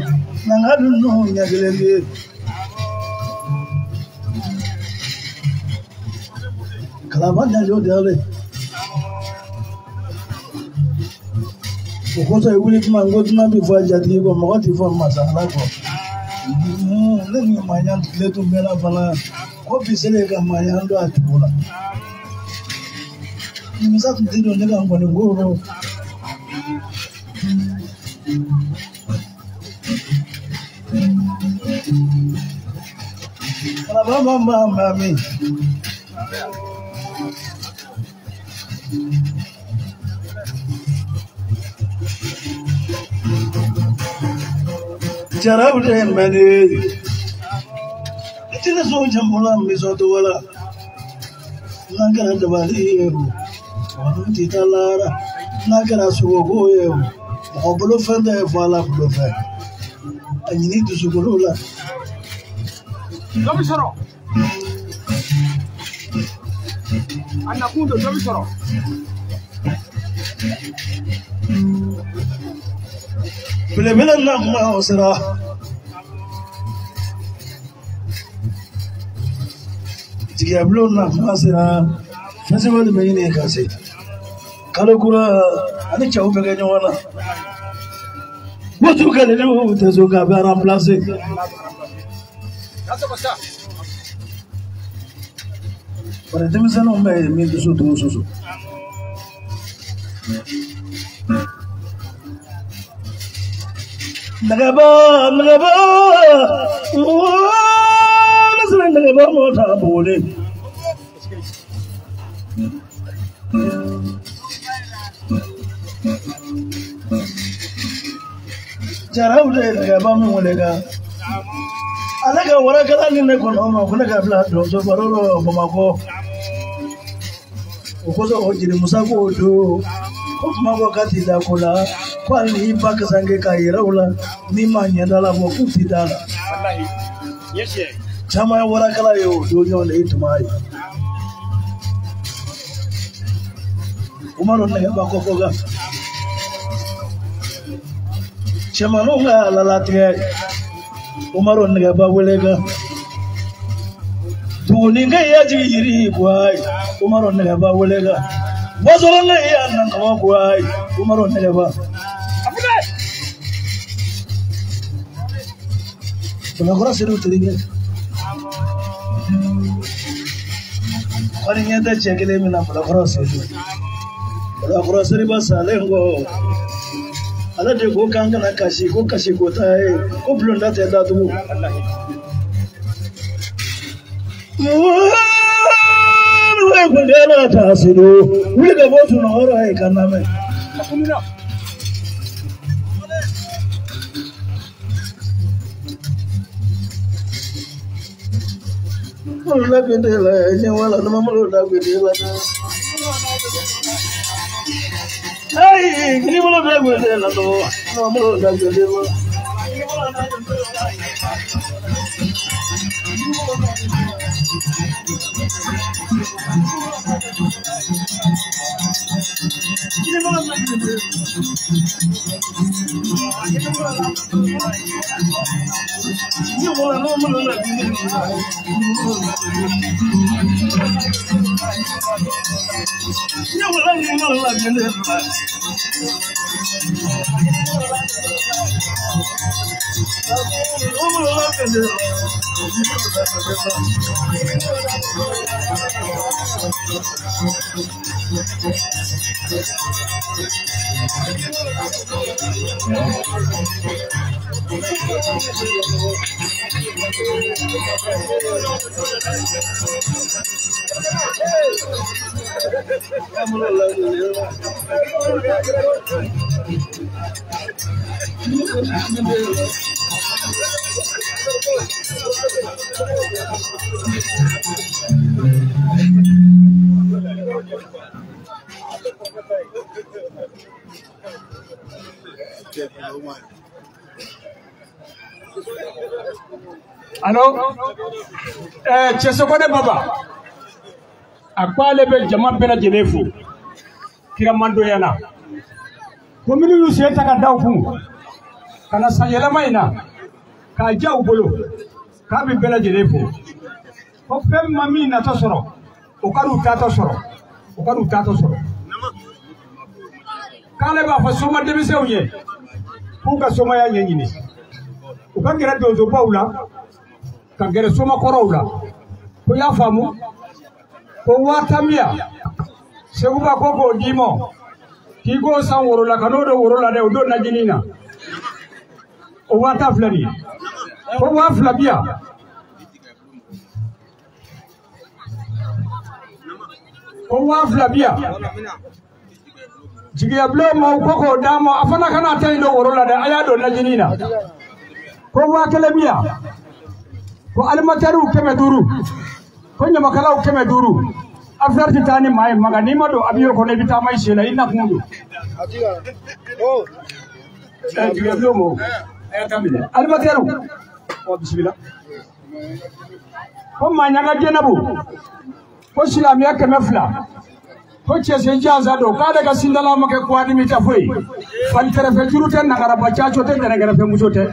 Speaker 1: nka n ka ninnu ɲɛ kelen bi ye. Kalaba ɲajɔ de y'ale. O kɔsɔn i wuli kuma n ko dunan bɛ fɔ a jatigi kɔ mɔgɔ tɛ fɔ masala kɔ. Ne ni maɲan tile tun bɛ la fana ko bi selen ka maɲan don a cogo la. Nimisa tun tɛ don ne ka nkɔni ko rɔ. Kalaba ma ma ma min. Jarabu de mɛne i tɛ ne sɔn jamu la misɔn tɔgɔ la n'an kɛra dabali ye o mɔgɔ dun tɛ taa lahara n'a kɛra sogoko ye o mɔgɔ bolo fɛn tɛ fɔ ala bolo fɛn a ɲini dusukolo la.
Speaker 2: Dɔ bɛ sɔrɔ. A nakun don dɔ bɛ sɔrɔ.
Speaker 1: Belebele na kuma o sera. Jigiya bulon na kuma sera. Fɛn bɛ ɲini ka se. Kalo kura ani cɛw bɛ kɛ ɲɔgɔn na. Wotu kɛlɛ ni o tɛ so k'a bɛ remplacer. Bari denmisɛnninw bɛ yen min dusu t'u susu. Nagaba, nagaba, ne sera nagaba mɔ ta bole. Jaraw de ye nagaba min wele kan. Ale ka warakala ni ne kɔnɔ ma ko ne ka bila donso baro rɔ Bamakɔ. O kosɔn o jeli Musa k'o don ko kuma ko k'a ti da ko la. Ko hali n'i ba kasange k'a yira u la n'i ma ɲɛ da la bɔ k'u ti da la. Caman ye warakala ye o don ɲɔgɔn de ye tuma ye. Umaru nɛgɛba kɔfɔ kan. Cɛmaninw ka alalatigɛ Umaru nɛgɛba wele kan. Tuguninkɛ y'a jigi yiri ko ayi Umaru nɛgɛba wele kan. Wasɔrɔnkɛ y'a nankama ko ayi Umaru nɛgɛba. Bamakɔrɔ Sedu terikɛ. Kɔni ɲɛ tɛ cɛ kelen min na Bamakɔrɔ Sedu. Bamakɔrɔ Seriba salen kɔ ale de ko k'an kana kasi ko kasi ko t'a ye ko bulonda tɛ datugu. Ala ta Sedu wuli ka bɔ sunɔgɔ rɔ ye ka lamɛn. Malo la gbede la ẹ̀yẹ wà lánàá malo la gbede la. Ayi kini malo la gbede la lọ malo la gbede la. Kini malo la gbede.
Speaker 2: Alo, Cɛsokɔnɛ Baba, a ko ale bɛ jama bɛɛ lajɛlen fo kiramandonya na. Ko minnu y'u sen ta ka da u kun ka na sanyɛlɛma in na k'a diya u bolo k'a bɛ bɛɛ lajɛlen fo. Ko fɛn ma min natɔ sɔrɔ o ka n'u taatɔ sɔrɔ o ka n'u taatɔ sɔrɔ. K'ale b'a fɔ soma denmisɛnw ye k'u ka somaya ɲɛɲini u ka gɛrɛ donsobaw la ka gɛrɛ somakɔrɔw la. Ko y'a faamu ko 50 000 Seguba ko k'o d'i ma k'i k'o san woro la ka n'o don woro la dɛ o don najinin na o 50 000 filɛ nin ye ko 2000 bi yan. Ko 2000 bi yan. Jigiya bulon maaw ko k'o d'a ma a fana kana ta in don woro la dɛ a y'a don najinin na. Ko 1000 bi yan. Ko alimatɛriw 500 ko ɲamakalaw 500 affaire ti taa ni maa ye Maga n'i ma don avion kɔnɔ i bɛ taama i sen na i nakun don. Jigiya bulon maaw a y'a ta minɛ alimatɛriw ɔ bisimila. Ko Maɲanga Jɛnɛbu ko silamɛya 200 ko cɛsen jansa don k'ale ka sindala ma kɛ kuwadimi tɛ foyi fali kɛrɛfɛ juru tɛ nagaraba caco tɛ dɛnɛkɛrɛfɛ muso tɛ.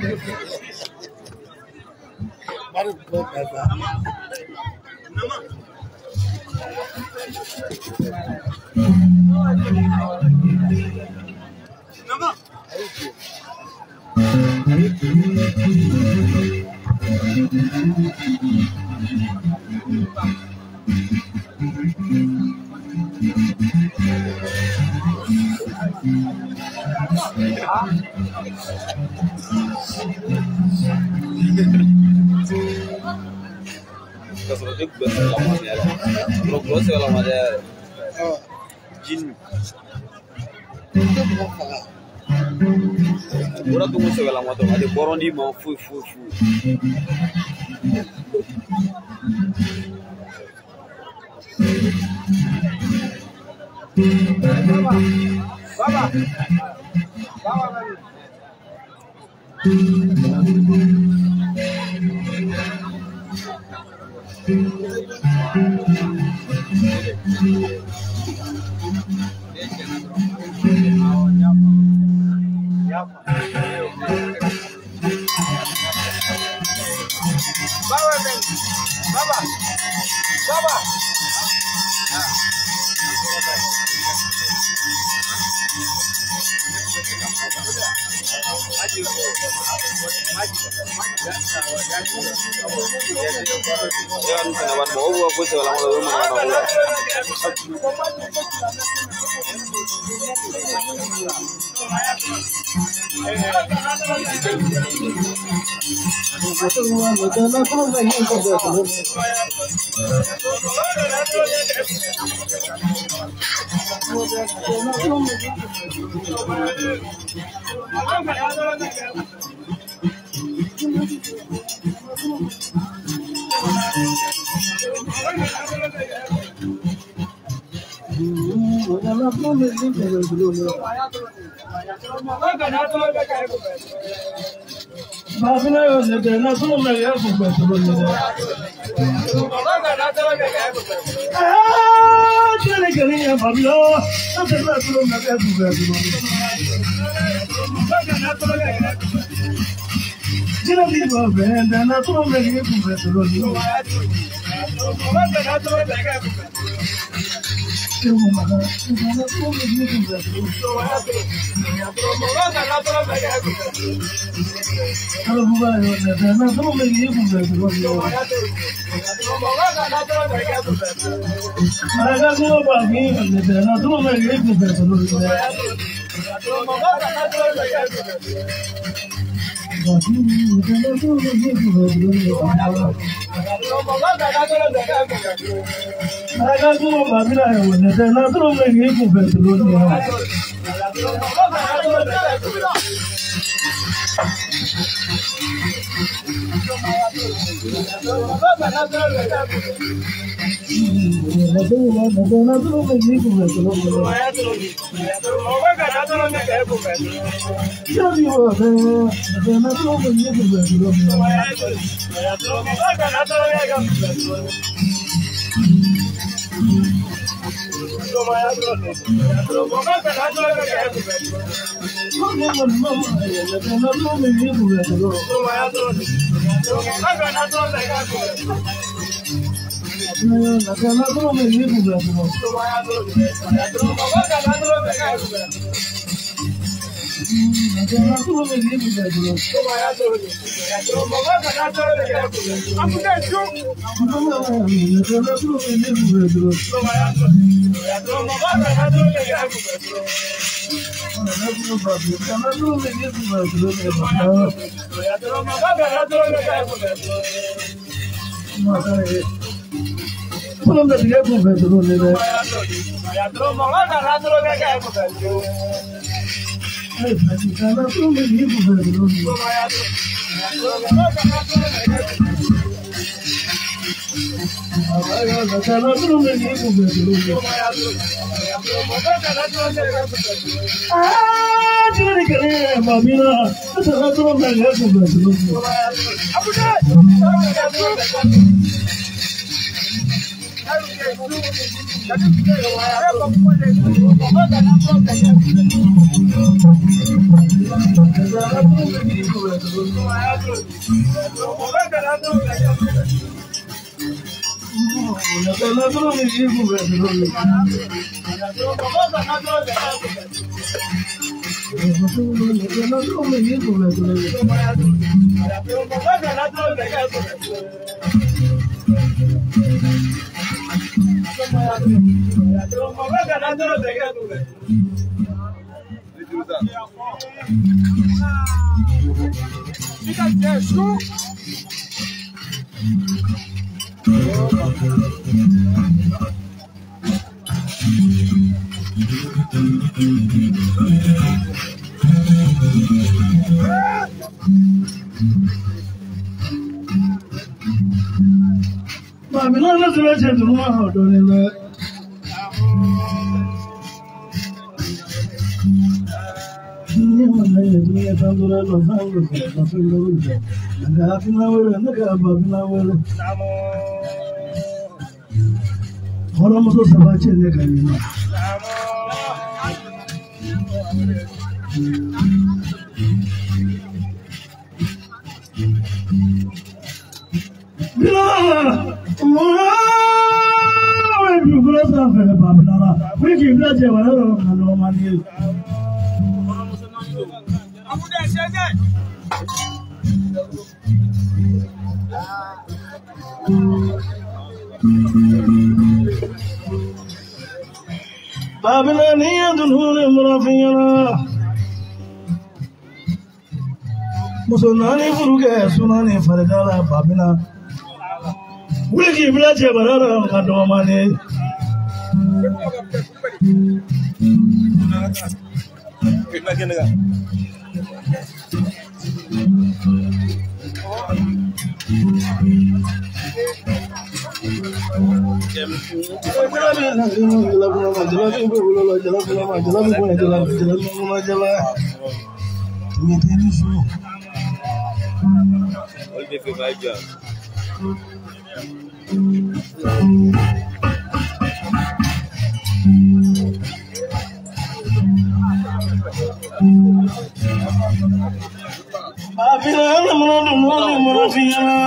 Speaker 1: f'i ɲɛna.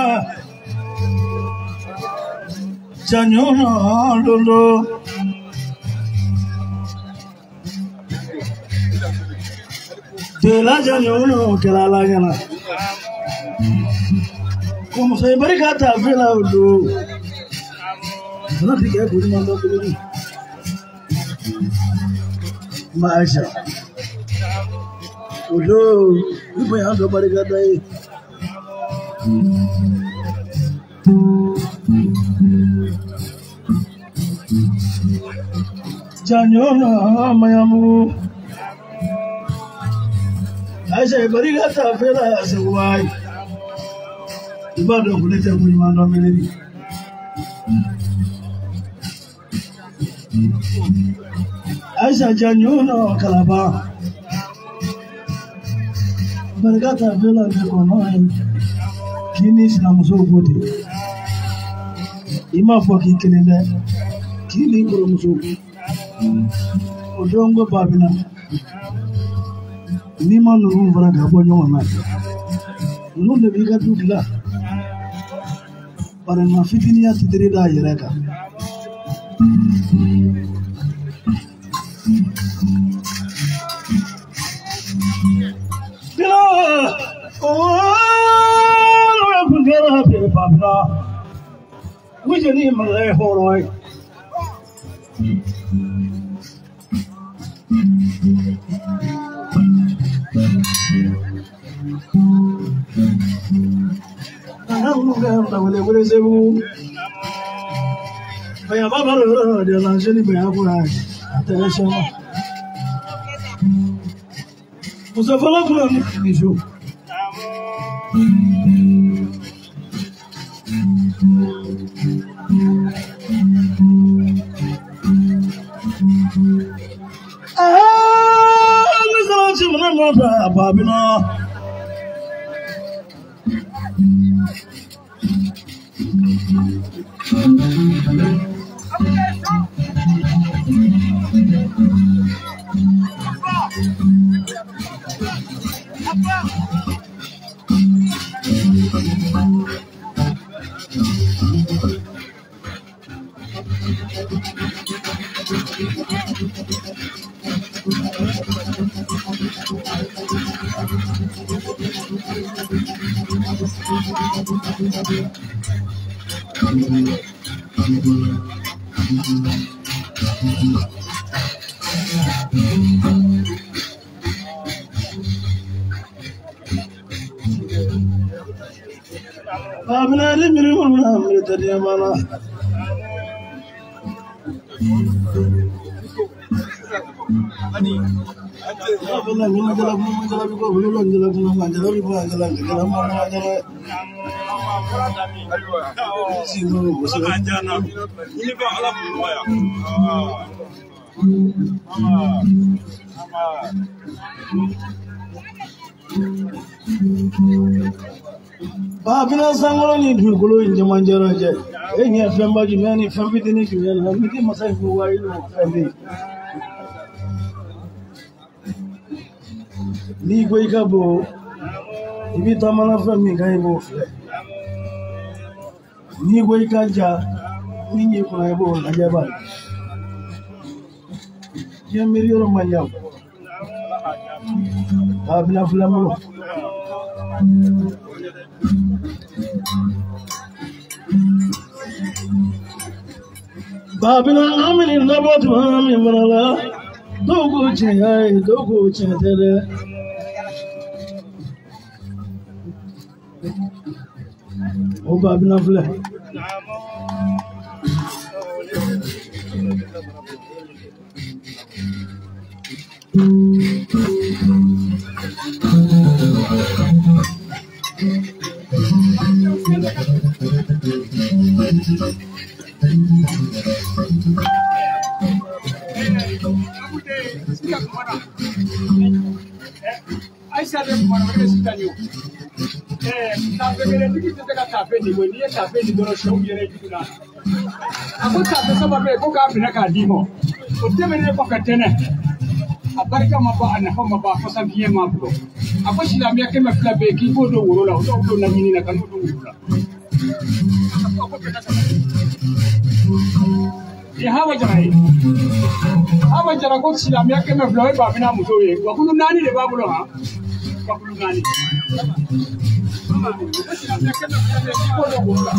Speaker 1: Jaɲɔnɔ londo. Tela jaɲɔnɔ kɛra ala ɲɛna. Ko muso ye barika ta fɛn la o don. Kana ti kɛ ko ɲuman dɔn tuguni. Ma Aisha. O don i bonya dɔ barika da ye. Jaɲɔnɔ mayamu. Aisha ye barika ta fɛn la Seguba ye. I b'a dɔn ko ne tɛ ko ɲuman dɔn mɛnɛ. Aisha jaɲɔnɔ kalaba. Barika ta fɛn la bɛ kɔnɔ ye. K'i ni sinamusow ko ten. I m'a fɔ k'i kelen dɛ. K'i n'i kɔrɔmuso. O don ko Babina. N'i ma ninnu fara ka bɔ ɲɔgɔn na, ninnu de b'i ka du dilan. Bari ma fitiniya titiri d'a yɛrɛ kan. Bila olu kun kɛra bi Babina. Wujeni malay hɔrɔn ye. Muso fɔlɔ kunna ni so. Ne sera ci mana nɔfɛ Babina. Babina ni miri muna miri tariya mana. Babina sankolo ni dugukolo in cɛmancɛ cɛ e ɲɛ fɛnba jumɛn ni fɛn fitinin jumɛn na ni tɛ masa in ko wa i n'o fɛn bɛ yen. N'i ko i ka bon i bɛ taamana fɛn min kan i b'o filɛ. N'i ko i ka ja min y'i kunna i b'o lajɛ bani. Diɲɛ miiri yɔrɔ man jan. Babina filɛ n bolo. Babina an bɛ nin labɔ tuma min fana la, dɔw ko tiɲɛ y'a ye, dɔw ko tiɲɛ tɛ dɛ. O Babina filɛ.
Speaker 2: Aisha de kumana wale sitani o. Tafe kelen tigi tɛ se ka tafe di ko n'i ye tafe di dɔrɔn sɛw yɛrɛ jugu la. A ko tafe saba bɛ yen ko k'a minɛ k'a d'i ma. O tɛmɛnen kɔfɛ tɛnɛ. A barika ma ban, a nafa ma ban, a fasa fiɲɛ ma bugɔ. A ko silamɛya 200 bɛ yen k'i b'o don woro la, o dɔw don naɲini na ka n'o don woro la. Nin ye Hawa Jara ye. Hawa Jara ko silamɛya 200 o ye Babina musow ye. Wakulu 4 de b'a bolo han. Wakulu 4. Ko silamɛya 200 bɛ yen k'i b'o don woro la.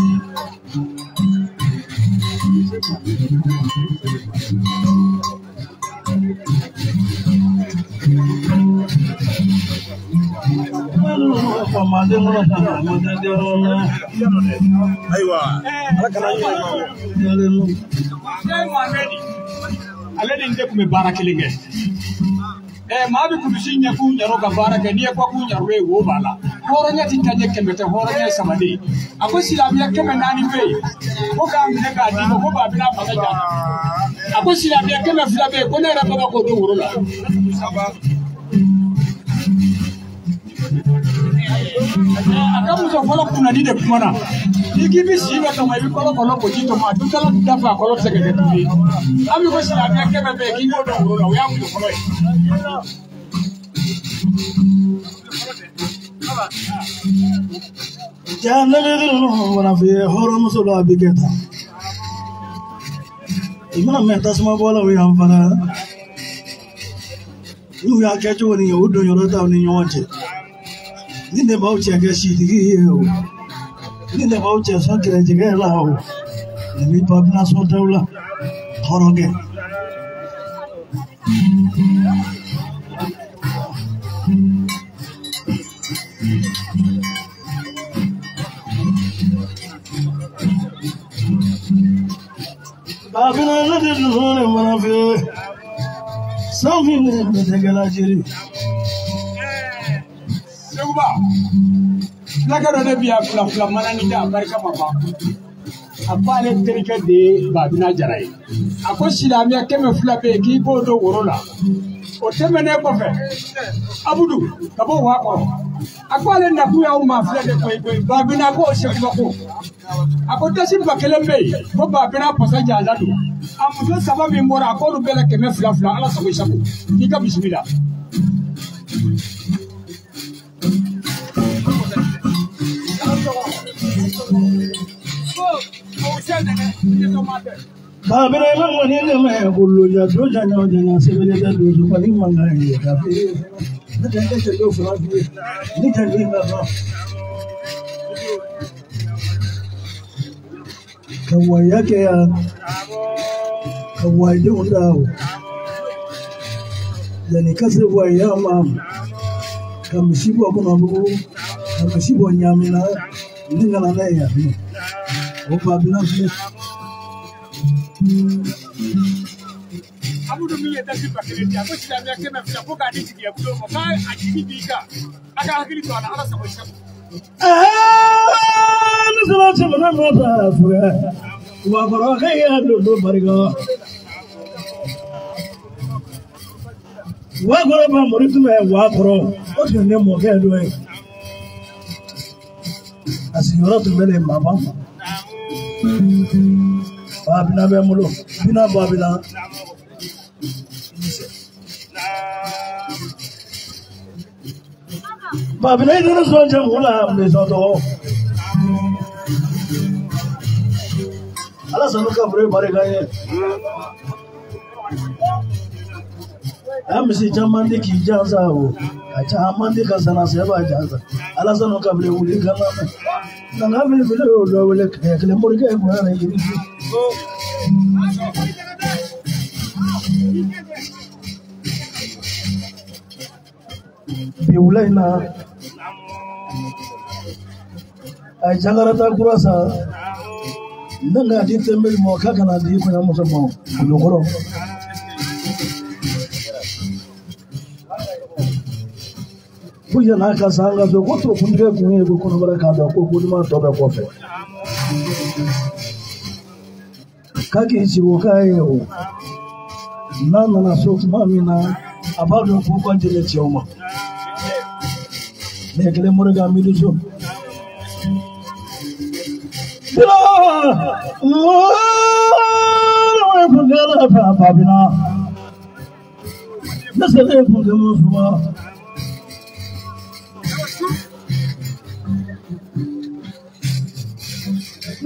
Speaker 1: Ayiwa, ala kana
Speaker 2: ale ni ne tun bɛ baara kelen kɛ. Maa bɛ kulusi ɲɛkun ɲɛrɔ ka baara kɛ, n'i ye kɔkun ɲɛrɔ ye wo b'a la. Hɔrɔnya ti taa ɲɛ 100 tɛ, hɔrɔnya ye 3 de ye. A ko silamɛya 400 bɛ yen, ko k'a minɛ k'a d'i ma, ko Babina fasa jan. A ko silamɛya 200 bɛ yen, ko ne yɛrɛ baba k'o don woro la. A ka muso fɔlɔ kunnadi de kumana. N'i k'i bɛ si bɛ tɔmɔ, i bɛ kɔlɔ kɔlɔ ko ji tɔmɔ, a dutala da fɛ a kɔlɔ tɛ se ka kɛ tulu ye. An bɛ ko silamɛya 100 bɛ yen k'i b'o don woro la, o y'a muso fɔlɔ ye.
Speaker 1: Ja ne bɛ ninnu fana f'i ye, hɔrɔnmuso la a bɛ kɛ tan. I mana mɛn tasuma bɔlaw y'an fana. N'u y'a kɛ cogo nin ye, u don yɔrɔ t'aw ni ɲɔgɔn cɛ. Ni ne b'aw cɛ kɛ sitigi ye o, ni ne b'aw cɛ sɔn kɛlɛjɛgɛ la o, nin bɛ Babina sɔn t'aw la, hɔrɔnkɛ. Babina ne tɛ dusu ne mana fɛ, sanfin ne bɛ tɛgɛla jiri.
Speaker 2: Seguba, fulakɛ dɔ de bi yan fila fila mana ni da a barika ma ban. A ko ale terikɛ de ye Babina Jara ye. A ko silamɛya 200 bɛ yen k'i b'o don woro la. O tɛmɛnen kɔfɛ, Abudu ka bɔ wa kɔrɔ. A ko ale nakun y'aw maa filɛ de koyi koyi. Babina ko Seguba ko. A ko dasi 1000 bɛ yen ko Babina pasa jansa don. A muso 3 min bɔra a k'olu bɛɛ la 200 200 ala sago i sago. K'i ka bisimila.
Speaker 1: Babina ma ŋɔni kɛmɛ kolo jato janya janya sɛbɛnni tɛ dusu kɔni mankan ye ka fi ne tɛ ne tɛ dɔw fila fi ye ne tɛ min ka kan ka waya kɛ yan ka wayidenw da o yanni ka se waya ma ka misi bɔ Kɔnɔbugu ka misi bɔ Ɲamina ni nana n'a ye yan nɔ o Babina filɛ.
Speaker 2: Abudu min ye dasi 1000 di, a ko silamɛya 200 ko k'a di tigiya bulon ma, k'a a jigi b'i kan, a ka hakili to a la, ala sago i sago.
Speaker 1: Ne sera cɛmana ma ta fura wa kɔrɔkɛ y'a don barika wa kɔrɔ ba mori tun bɛ wa kɔrɔ o tun ye ne mɔkɛ dɔ ye. A sigiyɔrɔ tun bɛ ne Maba. Babina bɛ n bolo, Bina Babina. Babina i tɛna sɔn cɛ mun la nisɔn tɔgɔ. Ala sanu ka fure barika ye. A misi caman di k'i jansa o, a caman di ka sana sɛba jansa. Ala sanu ka fure wuli ka na mɛn. Nka belebele y'o dɔ wele kelen morikɛ ye bonya na yiri ju. Bi wula in na, a ye jakarata kura san. Ne ka di tɛnbeli ma k'a kana di kɔɲɔmuso ma Kulukɔrɔ. Ko yan'a ka san ka so ko to kuntigɛ kun ye ko kɔnɔbara k'a dɔn ko koduman tɔ bɛ kɔfɛ. K'a k'i sigi o k'a ye o. N'a nana so tuma min na, a b'a dɔn ko ka jɛnɛ cɛw ma. Ne kelen mori ka miiri so. Bila kunkɛla fɛ Babina. Ne selen kunkɛ mun suma.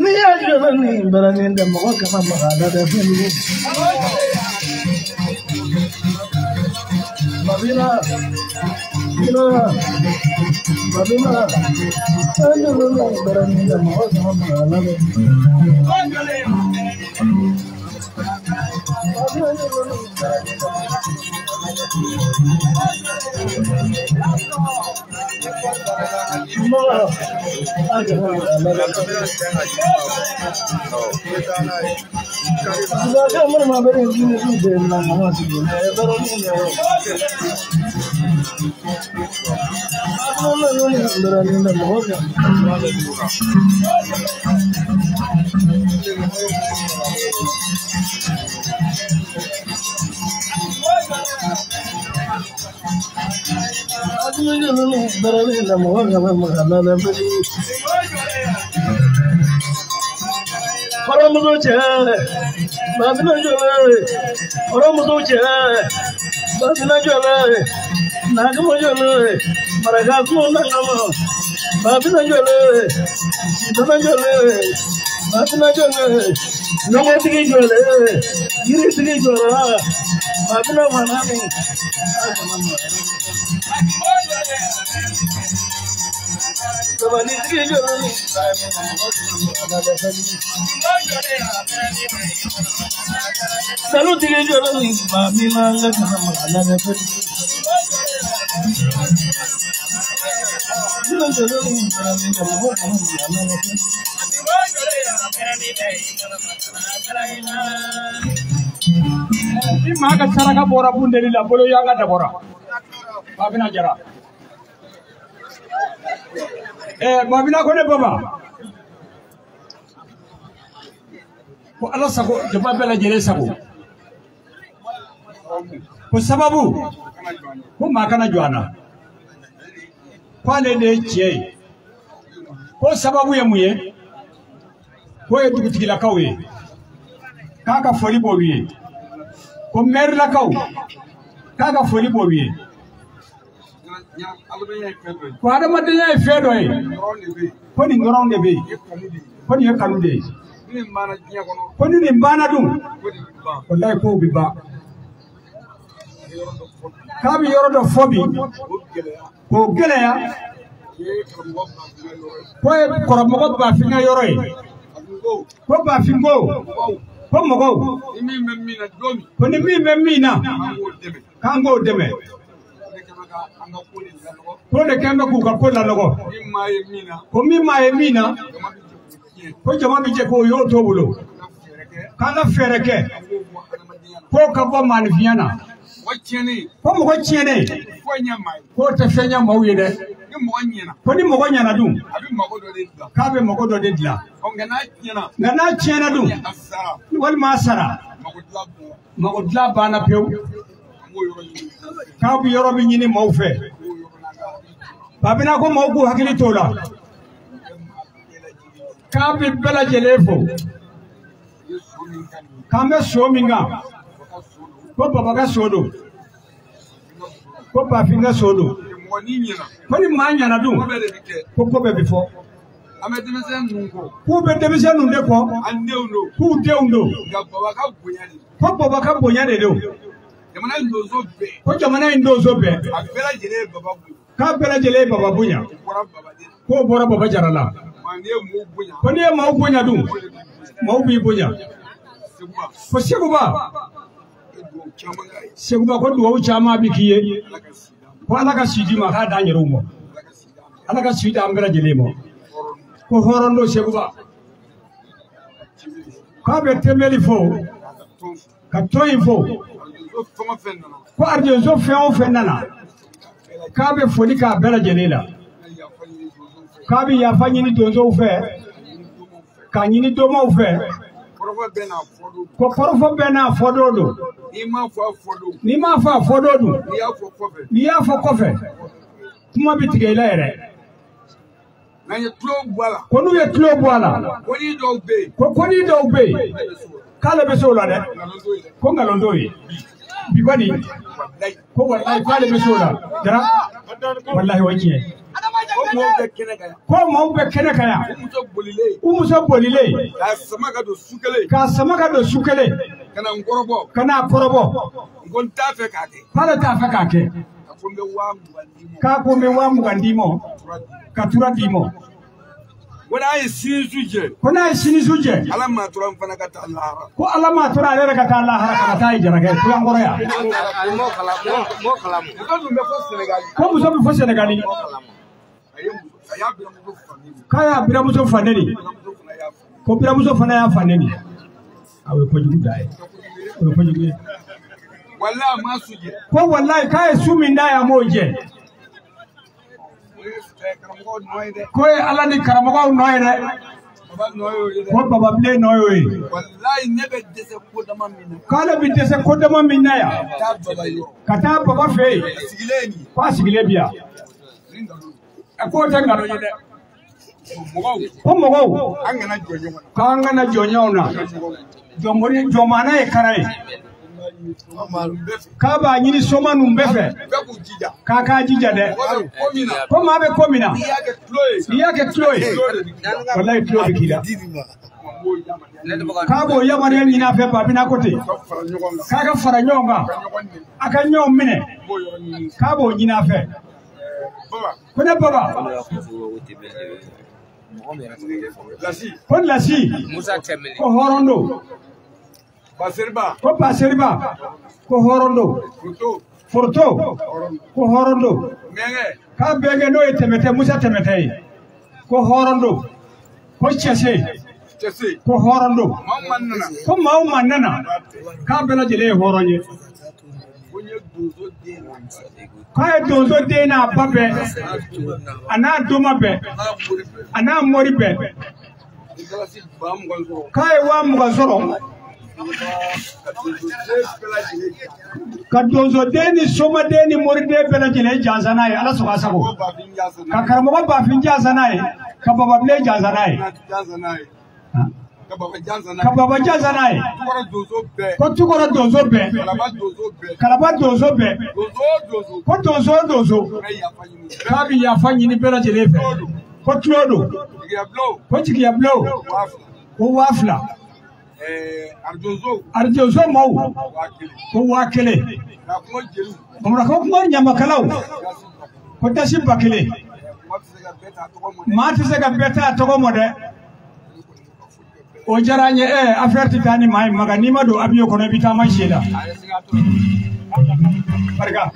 Speaker 1: N'i y'a jɔ ni baranin tɛ mɔgɔ kana maga a la dɛ fɛn jugu. Babina, Babina, Babina, an jɔ ni baranin tɛ mɔgɔ kana maga a la dɛ. Kɔrɔmuso cɛ, Babina jɔlen, kɔrɔmuso cɛ, Babina jɔlen, Nagamo jɔlen, Maraka kun nagamo, Babina jɔlen, Sitana jɔlen, Babina jɔlen, Lɔgɔtigi jɔlen, yiritigi jɔra, Babina mana min, a kana mara. Sabalitigi jɔlen, Salutigi jɔlen, Babina ka kana mara la dɛ.
Speaker 2: Ni maa ka saraka bɔra bundeli la bolo yanga dabɔra Babina Jara. Babina ko ne baba ko Ala sago jama bɛɛ lajɛlen sago ko sababu ko maa kana jɔ a na ko ale de ye tiɲɛ ye ko sababu ye mun ye k'o ye dugutigilakaw ye k'a ka foli b'olu ye ko mɛrilakaw k'a ka foli b'olu ye ko adamadenya ye fɛn dɔ ye ko nin dɔrɔn de bɛ yen ko nin ye kanu de ye ko ni nin banna dun walayi kow bɛ ban k'a bɛ yɔrɔ dɔ fɔ bi k'o gɛlɛya k'o ye kɔrɔmɔgɔ Bafin ka yɔrɔ ye ko Bafin ko ko mɔgɔw ko ni min bɛ min na k'an k'o dɛmɛ ko de kɛn bɛ k'u ka ko lanɔgɔ ko min maa ye min na ko jama bɛ jɛ k'o y'o t'o bolo k'an ka fɛɛrɛ kɛ k'o ka bɔ maanifinya na ko mɔgɔ tiɲɛnen k'o tɛ fɛn ɲɛ maaw ye dɛ ko ni mɔgɔ ɲɛna dun k'a bɛ mago dɔ de dilan nka n'a tiɲɛna dun walima a sara mago dilan banna pewu k'a bɛ yɔrɔ min ɲini maaw fɛ Babina ko maaw k'u hakili t'o la k'a bɛ bɛɛ lajɛlen fo k'an bɛ so min kan ko baba ka so don ko Bafin ka so don ko ni maa ɲɛna dun ko ko bɛɛ bɛ fɔ k'u bɛ denmisɛn ninnu de kɔ k'u denw don ko baba ka bonya de don ko jamana in donso bɛɛ k'a bɛɛ lajɛlen ye baba bonya k'o bɔra Baba Jara la ko n'i ye maaw bonya dun maaw b'i bonya ko Seguba Seguba ko duwawu caman bɛ k'i ye ko Ala ka si d'i ma k'a d'an yɛrɛw ma Ala ka si d'an bɛɛ lajɛlen ma ko hɔrɔn don Seguba k'a bɛ tɛmɛli fo ka tɔn in fo ko arajo fɛn o fɛn nana k'a bɛ foli k'a bɛɛ lajɛlen la k'a bɛ yafa ɲini donsow fɛ k'a ɲini domaw fɛ ko kɔrɔfɔ bɛɛ n'a fɔ don don n'i m'a fɔ a fɔ don dun n'i y'a fɔ kɔfɛ kuma bɛ tigɛ i la yɛrɛ ko n'u ye tulo bɔ a la ko koni dɔw bɛ yen k'ale bɛ se o la dɛ ko nkalon t'o ye bi kɔni ko walayi k'ale bɛ se o la Jara walayi o ye tiɲɛ ye. Ko maaw bɛ kɛnɛ kan yan. U muso bolilen.
Speaker 5: K'a sama ka don su kelen.
Speaker 2: K'a sama ka don su kelen.
Speaker 5: Ka na n kɔrɔbɔ.
Speaker 2: Ka n'a kɔrɔbɔ.
Speaker 5: N ko n t'a fɛ k'a kɛ.
Speaker 2: K'ale t'a fɛ k'a kɛ.
Speaker 5: Ko n bɛ 20,000 d'i ma.
Speaker 2: K'a ko n bɛ 20,000 d'i ma. Ka tura d'i ma.
Speaker 5: Ko n'a ye sini su jɛ.
Speaker 2: Ko n'a ye sini su jɛ.
Speaker 5: Ala m'a tora n fana ka taa lahara.
Speaker 2: Ko Ala m'a tora ale yɛrɛ ka taa lahara ka na taa ye jarakɛ kulankɔrɔ yan.
Speaker 5: Muso dun bɛ fɔ Sɛnɛgali.
Speaker 2: Ko muso bɛ fɔ Sɛnɛgali.
Speaker 5: A y'a
Speaker 2: K'a y'a biramuso fa neni. Ko biramuso fana y'a fa neni. A o ye kojugu da ye. O ye kojugu ye.
Speaker 5: Walahi a ma su jɛ.
Speaker 2: Ko walayi k'a ye su min d'a ye a m'o jɛ.
Speaker 5: O ye karamɔgɔw nɔ ye dɛ.
Speaker 2: Ko ye Ala ni karamɔgɔw nɔ ye dɛ.
Speaker 5: Baba nɔ y'o ye dɛ.
Speaker 2: Ko Baba Bilen nɔ y'o ye.
Speaker 5: Walahi ne bɛ dɛsɛ ko dama min na.
Speaker 2: K'ale bɛ dɛsɛ ko dama min na yan.
Speaker 5: Taa baba yɔrɔ.
Speaker 2: Ka taa baba fɛ yen.
Speaker 5: A sigilen ye nin ye.
Speaker 2: K'a sigilen bi yan.
Speaker 5: Ni nkalon don.
Speaker 2: A k'o tɛ nkalon ye dɛ.
Speaker 5: Mɔgɔw.
Speaker 2: Ko mɔgɔw.
Speaker 5: An kana jɔ ɲɔgɔn na.
Speaker 2: K'an kana jɔ ɲɔgɔn na. Jɔnmori jɔnmaana ye kara ye. K'a b'a ɲini soma ninnu bɛɛ fɛ.
Speaker 5: Bɛɛ k'u jija.
Speaker 2: K'a k'a jija dɛ.
Speaker 5: Mɔgɔ bɛ ko min na.
Speaker 2: Ko maa bɛ ko min na.
Speaker 5: N'i y'a kɛ tulo ye.
Speaker 2: N'i y'a kɛ tulo ye. Walayi tulo bɛ k'i la. K'a b'o yamaruya ɲini a fɛ Babina ko ten.
Speaker 5: Ka fara ɲɔgɔn kan.
Speaker 2: K'a ka fara ɲɔgɔn kan.
Speaker 5: Ka ɲɔgɔn nɛni.
Speaker 2: A ka ɲɔgɔn minɛ.
Speaker 5: N b'o yɔrɔ ɲini.
Speaker 2: K'a b'o ɲini a fɛ.
Speaker 5: Baba.
Speaker 2: Ko ne baba.
Speaker 5: Lasi.
Speaker 2: Ko lasi. Ko hɔrɔn don.
Speaker 5: Baseriba.
Speaker 2: Ko Baseriba. Ko hɔrɔn don.
Speaker 5: Foto.
Speaker 2: Foroto. Ko hɔrɔn don.
Speaker 5: Mɛngɛ.
Speaker 2: K'a bɛnkɛ n'o ye Tɛmɛtɛ Musa Tɛmɛtɛ ye. Ko hɔrɔn don. Ko Cɛse.
Speaker 5: Cɛse.
Speaker 2: Ko hɔrɔn don.
Speaker 5: Maa o maa nana.
Speaker 2: Ko maa o maa nana. K'a bɛɛ lajɛlen ye hɔrɔn ye.
Speaker 5: Ko n ye donso den.
Speaker 2: K'a ye donso den n'a ba bɛɛ. A n'a doma bɛɛ.
Speaker 5: N'a mori bɛɛ.
Speaker 2: A n'a mori bɛɛ.
Speaker 5: Ni galasi 20,000 sɔrɔ.
Speaker 2: K'a ye 20,000 sɔrɔ.
Speaker 5: Ka donso den bɛɛ lajɛlen.
Speaker 2: Ka donsoden ni somaden ni moriden bɛɛ lajɛlen jansa n'a ye Ala sɔrɔ a sago.
Speaker 5: Ko Bafin jansa n'a
Speaker 2: Ka
Speaker 5: ye.
Speaker 2: karamɔgɔ Bafin jansa n'a ye. Ka Bababilen jansa n'a ye.
Speaker 5: Jansa n'a ye. Ka Baba jansa n'a
Speaker 2: Ka
Speaker 5: ye.
Speaker 2: Baba jansa n'a ye.
Speaker 5: Tukɔrɔ donso bɛɛ.
Speaker 2: Ko tukɔrɔ donso bɛɛ.
Speaker 5: Kalaba donso bɛɛ.
Speaker 2: Kalaba donso bɛɛ.
Speaker 5: Donso o donso.
Speaker 2: Ko donso o donso.
Speaker 5: Bɛ yafa ɲini.
Speaker 2: K'a bɛ yafa ɲini bɛɛ lajɛlen fɛ. Ko tulo don.
Speaker 5: Jigiyabilenw.
Speaker 2: Ko jigiyabilenw.
Speaker 5: 2,000.
Speaker 2: Ko 2,000.
Speaker 5: Arajoso.
Speaker 2: Arajoso maaw.
Speaker 5: 1,000.
Speaker 2: Ko 1,000.
Speaker 5: Ka kuma jeliw.
Speaker 2: Bamakɔ kuma ɲamakalaw.
Speaker 5: Galasi 1,000.
Speaker 2: Ko dasi 1,000.
Speaker 5: Maa tɛ se ka bɛɛ ta tɔgɔ ma dɛ.
Speaker 2: Maa tɛ se ka bɛɛ ta tɔgɔ ma dɛ. O diyara n ye ɛ affaire tɛ taa ni maa ye Maga n'i ma don avion kɔnɔ i bɛ taa ma si la. Barika.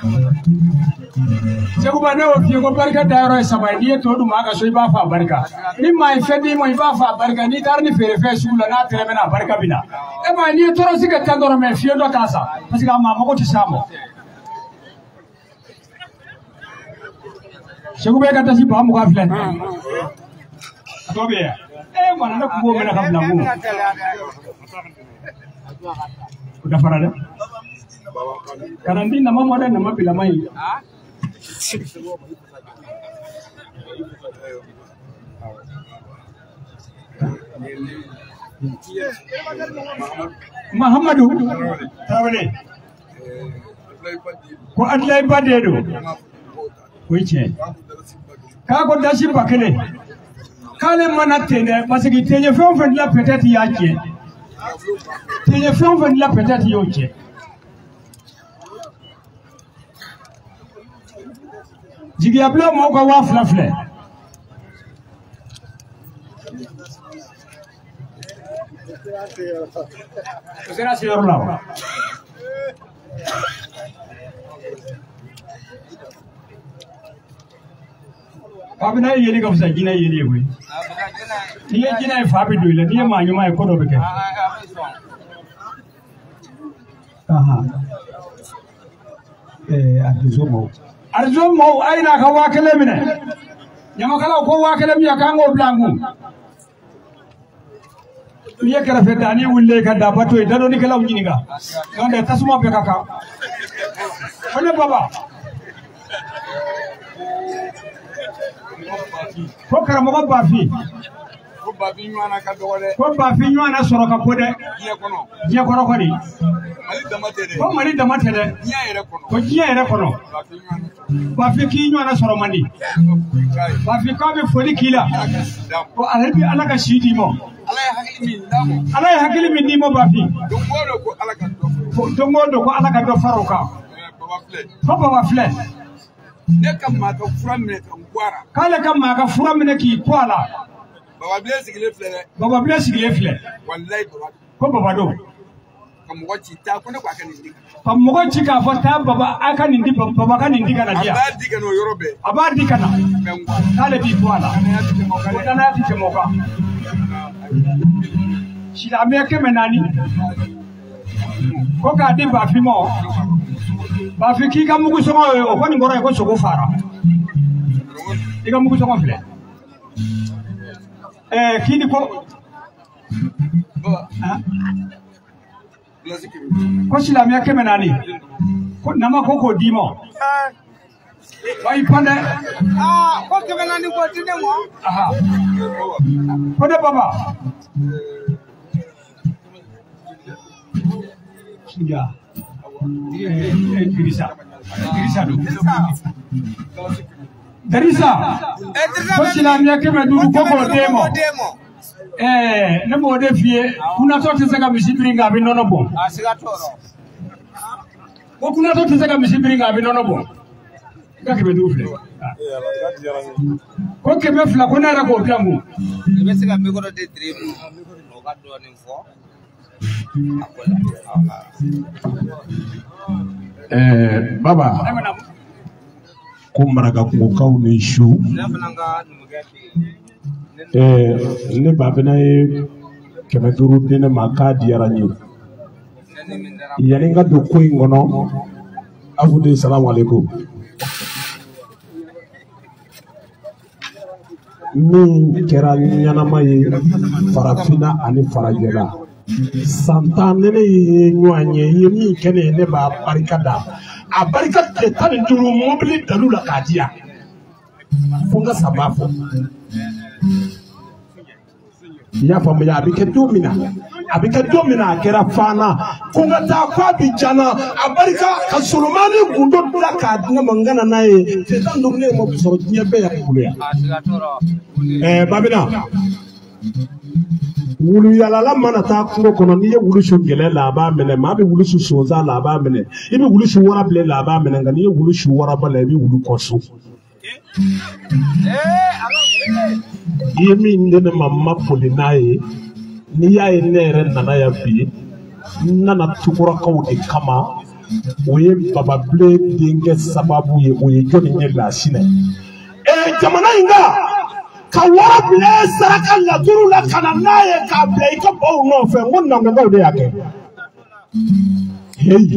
Speaker 2: Seguba ne y'o f'i ye ko barika dayɔrɔ ye 3 ye n'i ye to dun maa ka so i b'a fɔ a barika. Ni maa ye fɛn d'i ma i b'a fɔ a barika n'i taara ni feerefɛn sugu la n'a tɛrɛmɛna a barika bɛ na. E m'a ye n'i ye tɔɔrɔsi kɛ tan dɔrɔn mɛ fiɲɛ dɔ t'a san parce que a maa mago tɛ s'a ma. Seguba e ka dasi 20,000 filɛ nin ye. A tɔ bɛ yan. E mana ne kun b'o minɛ ka bila n kun. O dafara dɛ. Ka na n di nama ma dɛ nama bilama in. Mahamadu Tarawele. Ko Adulayi Ba de don. O ye tiɲɛ ye. K'a ko dasi 1,000. K'ale mana ten dɛ parce que ten ye fɛn o fɛn dilan peut-être i y'a tiɲɛ. Ten ye fɛn o fɛn dilan peut-être i y'o tiɲɛ. Jigiyabilen maaw ka 2,000 filɛ. O sera seyɔrɔ la wa? Fabina ye yeli ka fisa jinɛ yeli ye koyi. N'i ye jinɛ ye fa bɛ don i la n'i ye maa ɲuman ye ko dɔ bɛ kɛ. Arajo maaw. Arajo maaw a ye n'a ka 1,000 minɛ. Ɲamakalaw ko 1,000 min k'an k'o bila an kun. N'i ye kɛrɛfɛ danni wulilen ka daba to yen dadɔnnikɛlaw ɲininka. N'o tɛ tasuma bɛɛ ka kan. Ko ne baba. Ko karamɔgɔ Bafin.
Speaker 5: Ko Bafin ɲɔgɔnna ka dɔgɔ dɛ.
Speaker 2: Ko Bafin ɲɔgɔnna sɔrɔ ka go dɛ.
Speaker 5: Diɲɛ kɔnɔ.
Speaker 2: Diɲɛ kɔnɔ kɔni. Ko Mali dama tɛ dɛ. Ko diɲɛ yɛrɛ kɔnɔ. Bafin k'i ɲɔgɔnna sɔrɔ man di. Bafin k'a bɛ foli k'i la. Ko ale bɛ Ala ka si d'i ma. Ala ye hakili min d'i ma Bafin. Don o don ko Ala ka dɔ fara o kan. Ko baba filɛ.
Speaker 5: Ne ka maa ka fura minɛ ka n kɔ a la.
Speaker 2: K'ale ka maa ka fura minɛ k'i kɔ a la.
Speaker 5: Bababilen sigilen filɛ dɛ.
Speaker 2: Bababilen sigilen filɛ.
Speaker 5: Walayi baba.
Speaker 2: Ko baba don.
Speaker 5: Ka mɔgɔ ci taa ko ne ko a ka nin di.
Speaker 2: Ka mɔgɔ ci k'a fɔ taa baba a ka nin di baba ka nin di ka na di yan.
Speaker 5: A b'a di ka na o yɔrɔ bɛɛ.
Speaker 2: A b'a di ka na.
Speaker 5: Mɛ n kɔ.
Speaker 2: K'ale b'i kɔ a la. Ko danaya ti tɛmɛ o kan. Silamɛ 400. Ko k'a di Bafin ma. Bafin k'i ka mugu sɔngɔ ye o kɔni kɔrɔ ye ko sogo fara. I ka mugu sɔngɔ filɛ. K'i ni ko. Ko silamɛ 400. Ko nama ko k'o d'i ma. Wa i pan dɛ.
Speaker 5: Ko 400 k'o di ne ma.
Speaker 2: Ko ne baba. Ya. Dirisa. Dirisa don. Dirisa. Ko silamɛ 500 ko k'o d'e ma. Ne m'o de f'i ye kunnatɔ tɛ se ka misi biri nka a bɛ nɔnɔ bɔ. Ko kunnatɔ tɛ se ka misi biri nka a bɛ nɔnɔ bɔ. I ka 500 filɛ. Ko 200 ko ne yɛrɛ k'o bila n kun.
Speaker 4: I bɛ se ka micro di Diri ma o ka dɔɔnin fɔ.
Speaker 3: Baba ko marakakungokaw ni su. Ne Babina ye 500 di ne ma k'a diyara n ye. Yanni n ka don ko in kɔnɔ, afu de salamu aleykum. Min kɛra ɲɛnama ye farafinna ani farajɛla. San 10 ne ye ɲɔgɔn ye, i ye min kɛ ne ye ne b'a barika da. A barika tile 15 mobili dalu la k'a di yan. Fo n ka sa b'a fɔ. I y'a faamuya a bɛ kɛ don min na a bɛ kɛ don min na a kɛra faana ko n ka taa k'a bɛ jana a barika ka Solomani gundo da k'a di ne ma n ka na n'a ye tile 15 ne ye mobili sɔrɔ diɲɛ bɛɛ y'a bolo yan. Babina wulu yalala mana taa kungo kɔnɔ n'i ye wulu su gɛlɛ la a b'a minɛ maa bɛ wulu su sonsan la a b'a minɛ i bɛ wulu su warabilen la a b'a minɛ nka n'i ye wulu su waraba la i bɛ wulu kɔ so. I ye min di ne ma n ma boli n'a ye n'i y'a ye ne yɛrɛ nana yan bi n nana tukurakaw de kama o ye Bababilen denkɛ sababu ye o ye jɔnni ye Lasinɛ. Jamana in kan ka warabilen saraka laturu la ka na n'a ye k'a bila i ka baw nɔfɛ n ko nangankaw de y'a kɛ. Heyi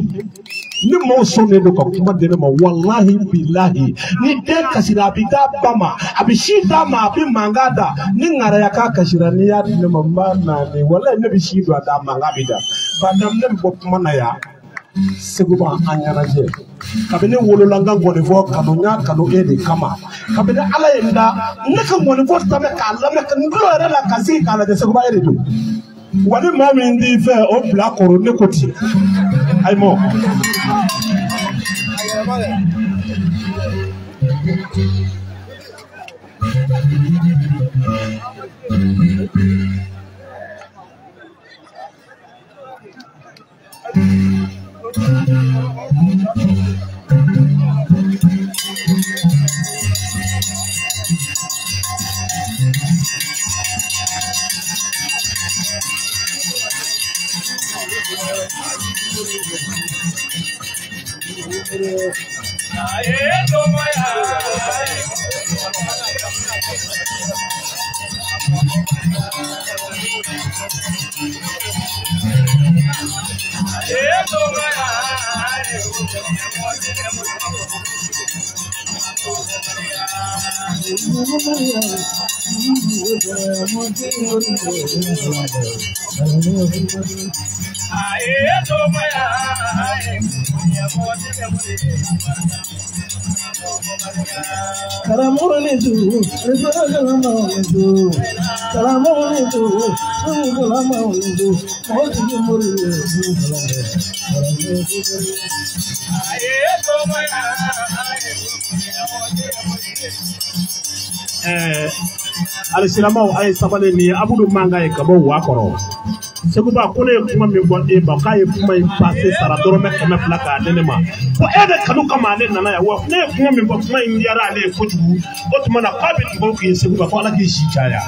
Speaker 3: ni maaw sɔnnen don ka kuma di ne ma walahi bilahi ni den kasira a bɛ d'a ba ma a bɛ si d'a ma a bɛ mankan da ni ŋaraya k'a kasira n'i y'a di ne ma n b'a naani walahi ne bɛ si don a da mankan bɛ da badam ne bɛ bɔ kuma na yan Segu b'an ɲɛnajɛ kabini wolola n ka ŋɔnifɔ kanu n y'a kanu e de kama kabini Ala ye n da ne ka ŋɔnifɔ lamɛn k'a lamɛn ka n tulo yɛrɛ la ka sigi k'a lajɛ Seguba e de don wa ni maa min t'i fɛ o bila kɔrɔ ne ko ten ayi mɔ.
Speaker 6: Alisilamɛw a ye sabali nin ye Abudu mankan ye ka bɔ wa kɔrɔ. Seguba ko ne ye kuma min fɔ e ma k'a ye kuma in pase sara dɔrɔmɛ 200 k'a di ne ma. Ko e de kanu kama ale nana yan wa ne ye kuma min fɔ kuma in diyara ale ye kojugu o tuma na k'a bɛ dugawu k'i ye Seguba ko Ala k'i si caya.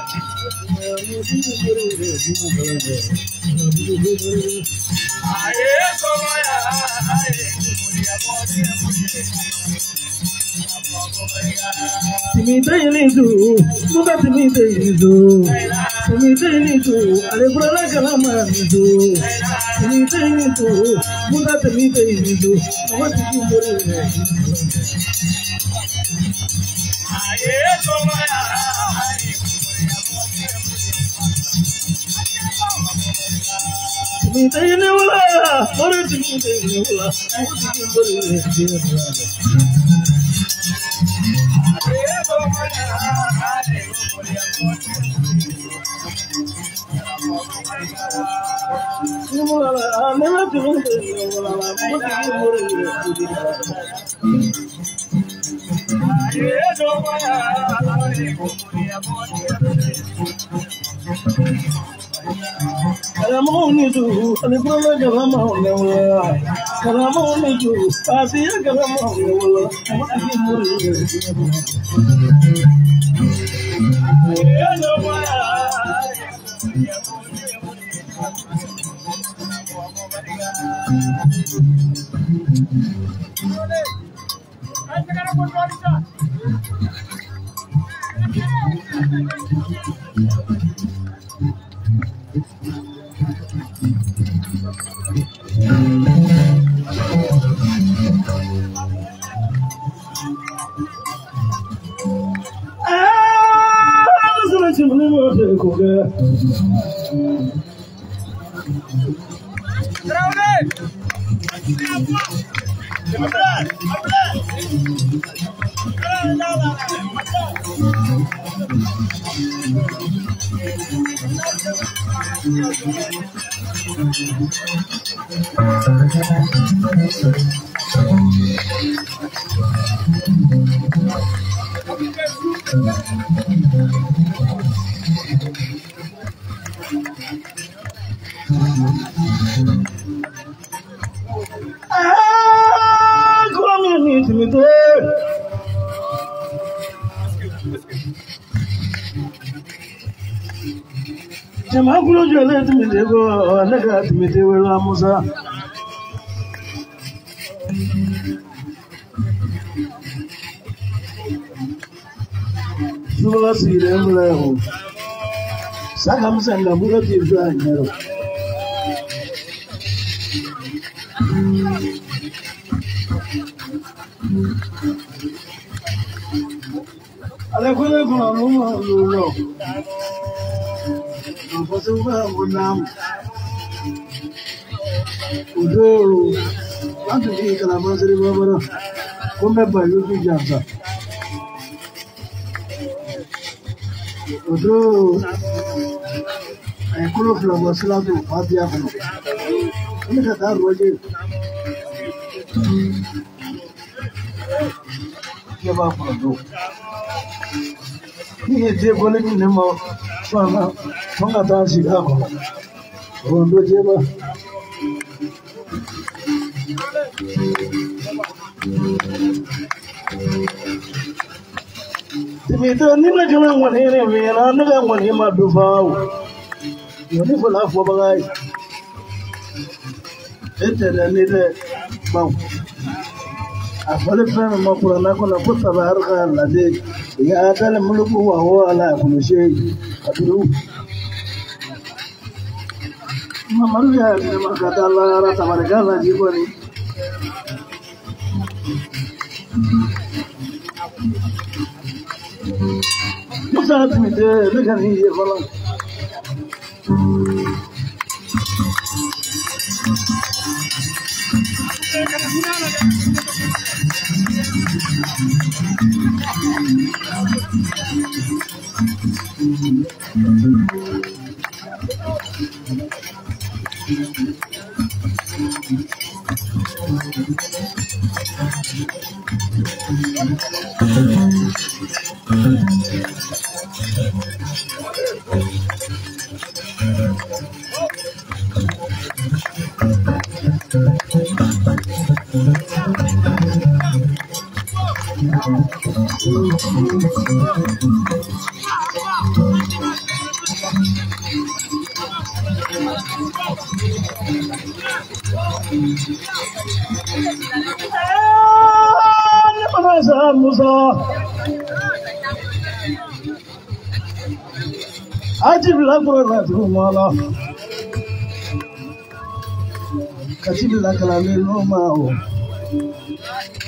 Speaker 1: Kati bila kalanden n'o ma o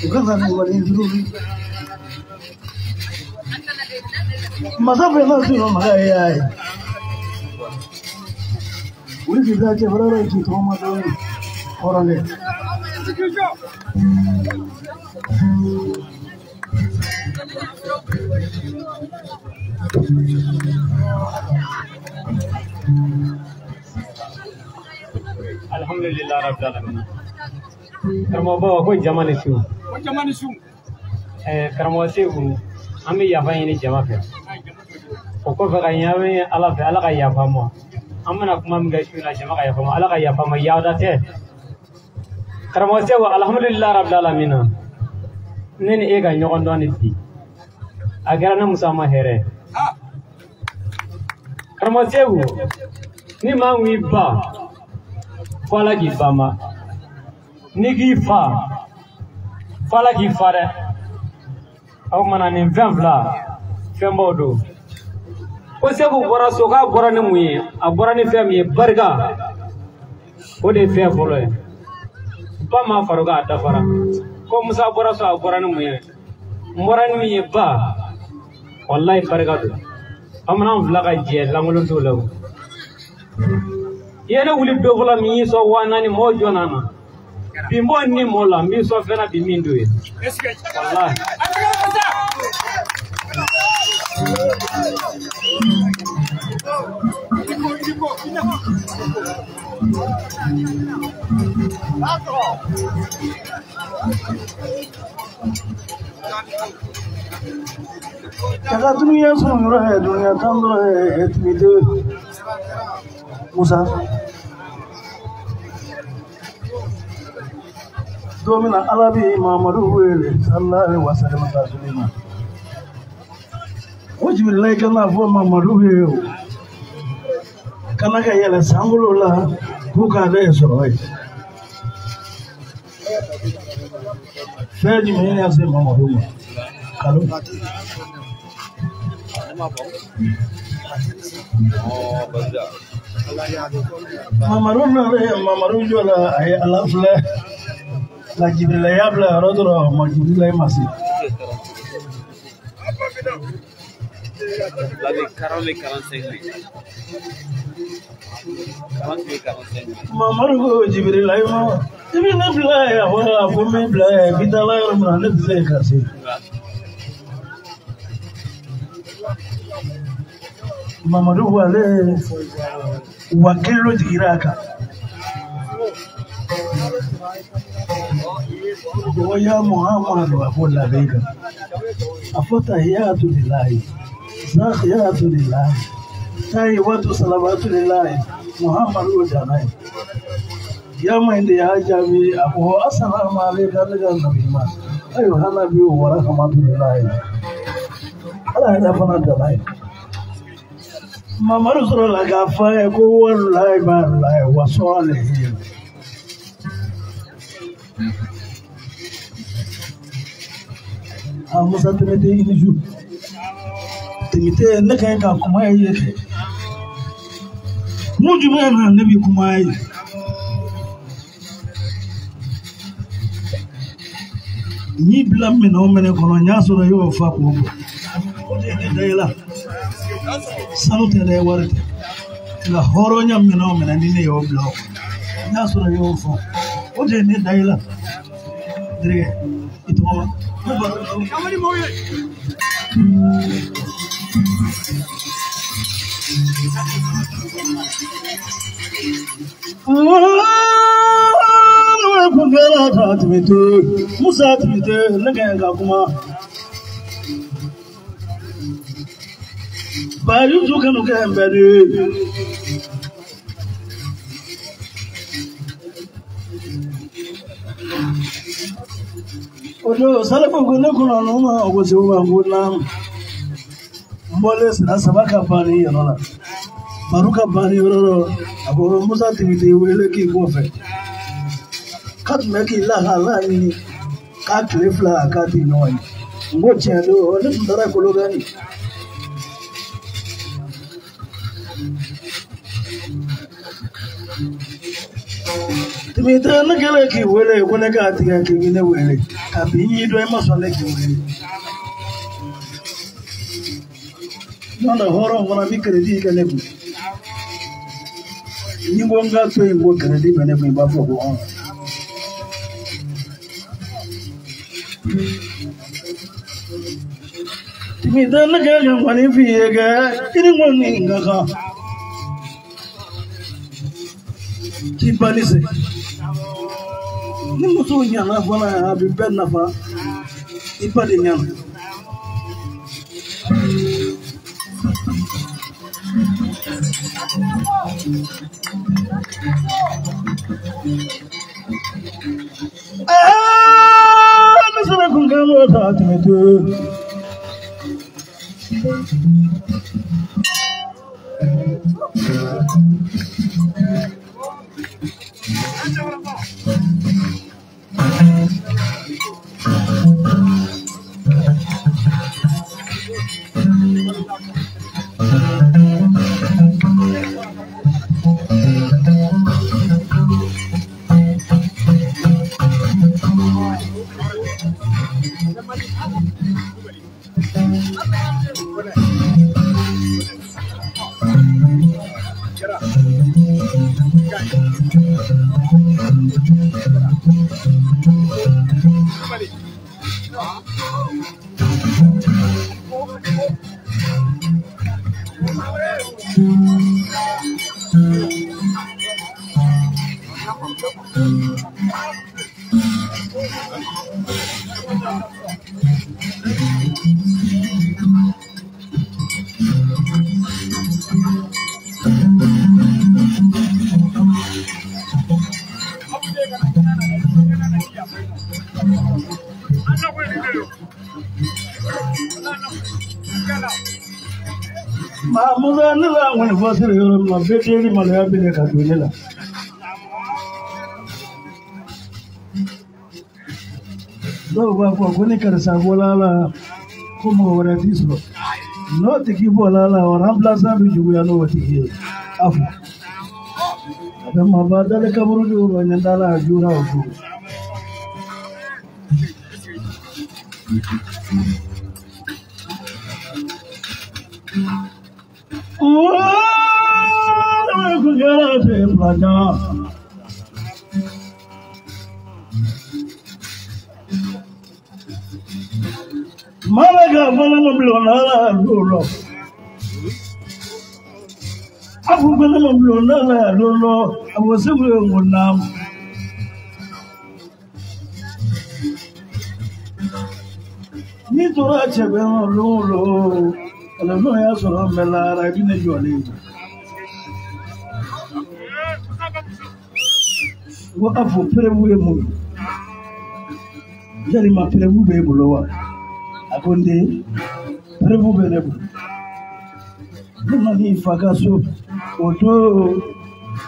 Speaker 1: u ka na ni wale duuru masa fɛn na sɔrɔ maga ye y'a ye wuli k'i da cɛ fɔlɔ k'i tɔgɔ ma dɔɔnin hɔrɔnkɛ.
Speaker 7: Alhamdulillah rabbil alamin. Karamɔgɔ bawa ko jama ni su.
Speaker 5: Ko jama ni su.
Speaker 7: Karamɔgɔ Seku, an bɛ yafa ɲini jama fɛ. O kɔfɛ ka yafa ɲini Ala fɛ, Ala ka yafa an ma. An bɛna kuma min kɛ su in na, jama ka yafa an ma, Ala ka yafa an ma, yaada tɛ. Karamɔgɔ Seku, alhamdulillah rabbil alamin. Ne ni e ka ɲɔgɔn dɔn ni bi. A kɛra ne Musa ma hɛrɛ ye. Karamɔgɔ Seku, ni maa min y'i ba, fo Ala k'i ba ma. N'i k'i fa, fo Ala k'i fa dɛ. O kumana nin fɛn fila, fɛnbaw don. Ko Seku bɔra so, k'a bɔra ni mun ye? A bɔra ni fɛn min ye, barika. O de ye fɛn fɔlɔ ye. Ba ma far'o kan, a dafara. Ko Musa bɔra so, a bɔra ni mun ye? N bɔra ni min ye, ba. Walayi barika don. Bamanan fila ka jɛ lankolon t'o la o. I ye ne wuli don fɔlɔ min y'i sɔn 4000 mɔgɔw jɔ nana. Bi n b'o ni mɔgɔ la, n b'i sɔn fɛn na bi min t'o ye. Walayi.
Speaker 1: Kaka dunuya sɔrɔ yɔrɔ ye dunuya tan dɔrɔn ye timide Musa. Don min na Ala bi Mamadu wele sallallahu alaihi wasallam ka suli ma. O Jibirila i kana fɔ Mamadu ye o. Kana ka yɛlɛ sankolo la k'u k'ale sɔrɔ yen. Fɛn jumɛn y'a se Mamadu ma? Kalo. Mamadu nalen Mamadu jɔ la a ye Ala filɛ. Nka Jibirila y'a bila yɔrɔ dɔrɔn ma Jibirila ma se. Mamadu ko Jibirila ma i bɛ ne bila yan wa? A ko n bɛ bila yan, i bɛ taa yɔrɔ min na ne tɛ se ka se. Mamadu ko ale wa kelen jiginra a kan. Ko ya Muhammadu a ko labɛn a fɔ tahiyatu lillahi zakiyatu lillahi tayyibatu salawatu lillahi Muhammadu dana ye. Ya mai da ya jaabi a ko assalamu alayka nabi ma ayyuha nabiyyu wa rahmatullahi. Ala yɛrɛ fana dana ye. Mamadu sɔrɔ la k'a fɔ a ye ko walayi balayi wa sɔlihin. A Musa tɛmɛte i ni su. Tɛmɛte ne ka ɲi ka kuma ye kɛ. Kun jumɛn na ne bi kuma ye? N y'i bila minɛn o minɛn kɔnɔ n y'a sɔrɔ i y'o fa k'o bɔ. O de ye ne da i la. Sanu tɛ dɛ, wari tɛ. Nka hɔrɔnya minɛn o minɛn ni ne y'o bila o kɔnɔ. N y'a sɔrɔ i y'o fɔ. O de ye ne da i la. Terikɛ, i tɔgɔ ma. Ne ba. Kun kɛra ta. Timite Musa Timite ne ka ɲi ka kuma Bayusu kanu kɛ n bɛ de o don Salifu ko ne kɔnɔ ninnu ma o ko segu ma n ko naamu n bɔlen sira saba ka ban ni yɔrɔ la baro ka ban ni yɔrɔ la a ko Musa Timite wele k'i kɔfɛ k'a tun bɛ k'i lahala ɲini k'a tile fila a k'a ti ɲɔgɔn ye n ko tiɲɛ don ne tun taara Kolokani. Timite ne kɛlen k'i wele ko ne k'a tigɛ k'i bɛ ne wele kabi n y'i dɔn i ma sɔn ne k'i wele. N'o tɛ hɔrɔn fana bɛ keredi kɛ ne kun. Ni n ko n ka to yen ko keredi bɛ ne kun i b'a fɔ ko ɔn. Timite ne kɛlen ka ŋɔni f'i ye kɛ i ni ŋɔni ka kan. K'i bali se. Ni muso ɲana fana a bɛ bɛɛ nafa i ba de ɲana. Ne sera kun kan n'o ta Timite. Musa ne b'a ŋɔni fɔ siri yɔrɔ min na bɛɛ teri maloya bɛ ne ka don ne la. Dɔw b'a fɔ ko ni karisa bɔla a la ko mɔgɔ wɛrɛ t'i sɔrɔ n'o tigi bɔla a la o remplaçant bɛ juguya n'o tigi ye a fɔ a bɛ maba dalen kaburu de o ɲɛ da la a jura o don. Malaga fana ma bulon na la lolo. Afu fana ma bulon na la lolo. Abu segu ye ngunam. Ni tora cɛ bɛ lolo. Ala n'o y'a sɔrɔ n bɛ lahara i bɛ ne jɔlen ye. Ko a fɔ perewu ye mun ye? Yalima perewu b'e bolo wa? A ko n den perewu bɛ ne bolo. Ne nana i fa ka so o don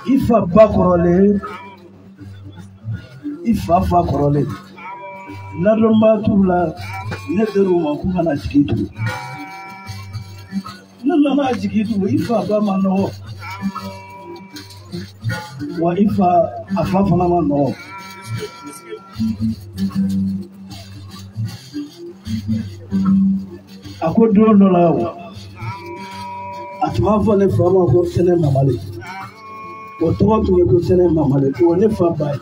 Speaker 1: i fa ba kɔrɔlen i fa fa kɔrɔlen ladɔnbaa t'u la ne ter'u ma k'u kana jigin tugun. Ne nana jigin tugun i fa ba ma nɔgɔ wa i fa a fa fana ma nɔgɔ. A ko don dɔ la o a tun b'a fɔ ne fa ma ko Sɛnɛ Mamale o tɔgɔ tun ye ko Sɛnɛ Mamale o ne fa ba ye.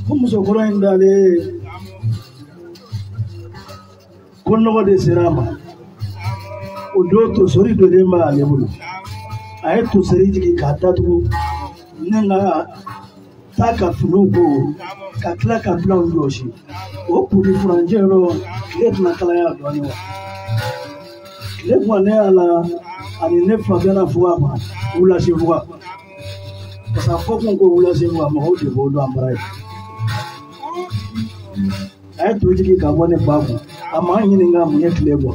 Speaker 1: Ko musokɔrɔ in dalen ko nɔgɔ de sera a ma. O don tosori donnen b'ale bolo a ye tosori jigin k'a datugu ne ka taa ka finiw ko ka tila ka bilanw jɔsi o kudi furancɛ yɔrɔ tile tɛna kalaya dɔɔnin wa tile kuma ne y'a la ani ne fa bɛna fuga kɔnɔ wulasi fuga parce que a fɔ kun ko wulasi fuga mɔgɔw de b'o dɔn an bara ye a ye to jigin ka bɔ ne ba kun a ma ɲininka mun ye tile bɔ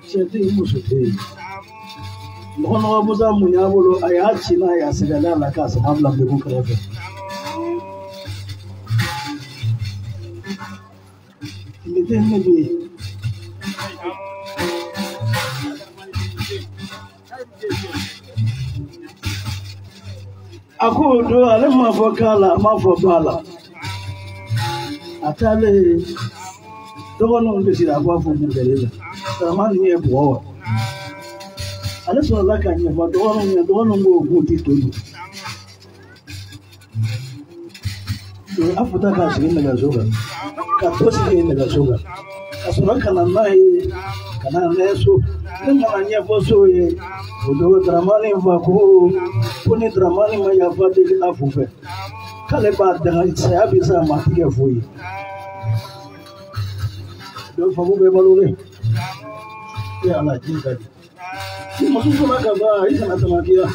Speaker 1: cɛ tɛ yen muso tɛ yen mɔgɔ nɔgɔ musa mun y'a bolo a y'a ci n'a ye a sɛgɛn a la k'a sama bila npeku kɛrɛfɛ nin tɛ ne bɛ yen. A ko o don ale ma fɔ k'a la a ma fɔ ba la a taalen dɔgɔninw bisira a b'a fɔ mun kɛlen la Daramani ye bɔgɔ wa ale sɔrɔla ka ɲɛfɔ dɔgɔninw ɲɛ dɔgɔninw ko k'u ti to dun a fɔta k'a sigi nɛgɛso kan ka to sigi nɛgɛso kan ka sɔrɔ ka na n'a ye ka na n'a ye so ne nana ɲɛfɔ so ye o don Daramani fa ko ni Daramani ma yafa deli a fu fɛ k'ale b'a danga saya bɛ se a ma tigɛ foyi ye dɔ famu bɛɛ balolen e ala ji ka di ni muso sɔnna ka ban i kana tamakiya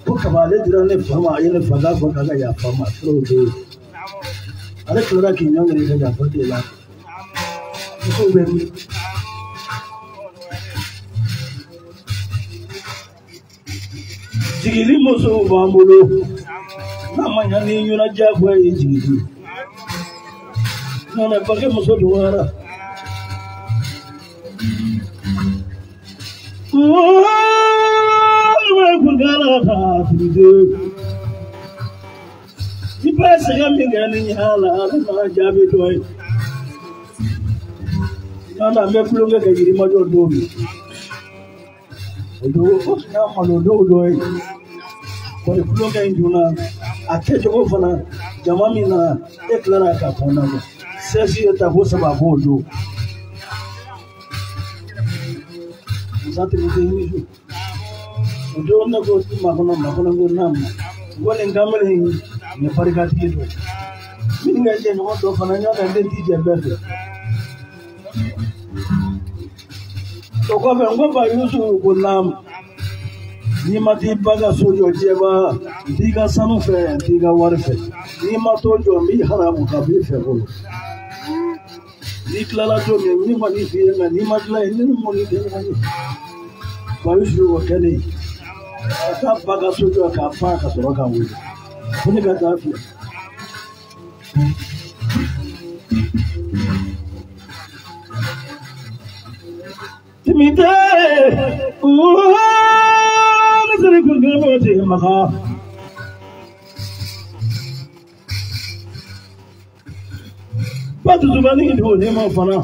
Speaker 1: ko kaba ale dira ne fa ma a ye ne fa k'a fɔ k'a ka yafa ma furaw bɛ yen ale tilara k'i ɲɔngiri ka yafa deli la musow bɛ min jigili musow b'an bolo n'a ma ɲa ni ɲɛna diyagoya ye jigili nana bange muso dɔgɔyara i b'a sɛgɛn min kɛ ni ɲa la ale n'a jaabi dɔ ye n'a an bɛ tulonkɛ kɛ yirimajɔ don min o don o tun y'a malo dɔw dɔ ye kɔni tulonkɛ in donna a kɛcogo fana jama min nana e tilara ka kɔnɔna bɔ sɛsi ye ta ko saba b'o don musa tɛmɛ tɛ ɲini su o don ne ko makɔnɔ ko n'a ma ko nin kamalen nin ye barikatigi dɔ ye min ka jɛɲɔgɔn dɔ fana ɲɔgɔn kan den ti jɛ bɛɛ fɛ o kɔfɛ n ko ba Yusufu ko naamu n'i ma t'i ba ka so jɔ jɛba n t'i ka sanu fɛ n t'i ka wari fɛ n'i ma t'o jɔ n b'i haramu ka b'i fɛ bolo n'i tilala don min n kɔni f'i ye nka n'i ma tila yen ne ni mɔni tɛ ɲɔgɔn ye ba Yusufu o kɛlen ka taa ba ka so jɔ k'a fa ka sɔrɔ ka wuli ko ne ka taa fiyɛ. Timide, ne seri kun kɛ mɔgɔ tɛ maka. Ba dusubani don ne ma fana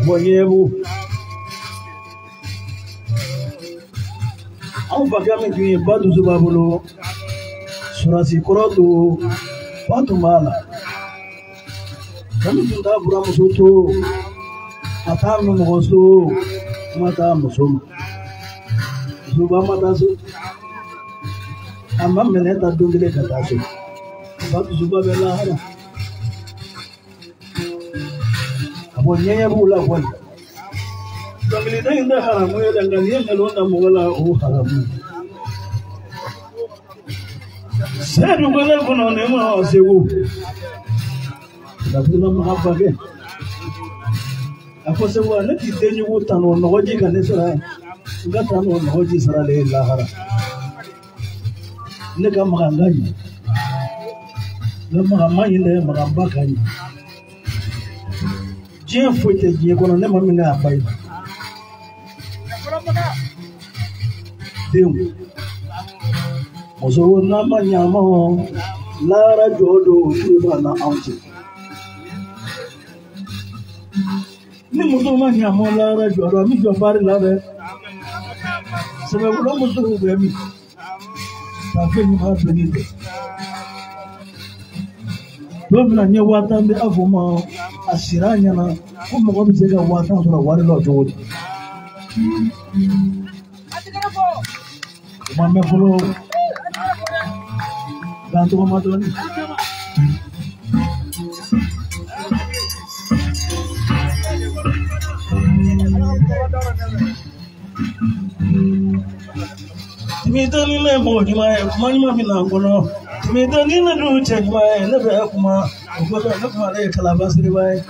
Speaker 1: bɔ ɲɛbu. Anw fakɛ min tun ye ba dusuba bolo, surasi kɔrɔ don, ba tun b'a la. Kami tun t'a buramuso to. A t'a mɔgɔ so ma taa muso ma musoba ma taa so a ma minɛ ta don kelen ka taa so ba dusuba bɛ lahara a bɔ ɲɛɲɛ b'u la kɔni dɔnkilida in tɛ haramu ye dɛ nka n'i ye nkalon da mɔgɔ la o haramu ye sɛdu kɔnɔ kɔnɔ ne ma segu laturu maga bakɛ. A ko segu ne t'i denjugu tanu o nɔgɔji ka ne sara n ka taa n'o nɔgɔji saralen ye lahara ne ka maga n ka ɲi nka maga ma ɲi dɛ maga ba ka ɲi diɲɛ foyi tɛ diɲɛ kɔnɔ ne ma min kɛ a ba ye denw muso n'a ma ɲa ma lahara jɔ don fili b'a na anw cɛ. Ni muso ma ɲa mɔ lahara jɔ don an bɛ jɔ baari la dɛ sɛbɛkɔrɔ musow bɛ min tafe ɲuman donni tɛ don min na n ye 50,000 di a fɔ ma a sira a ɲɛna ko mɔgɔ bɛ se ka 50,000 sɔrɔ wari la cogo di o ma mɛn fɔlɔ. k'an tɔgɔma dɔɔnin. Timi ni ne mɔgɔ ɲuman ye, kuma ɲuman bɛ na n kɔnɔ. Timi ni ne dun cɛ ɲuman ye, ne bɛ kuma. O kɔfɛ ne kuma ale ye kalaba siriba ye.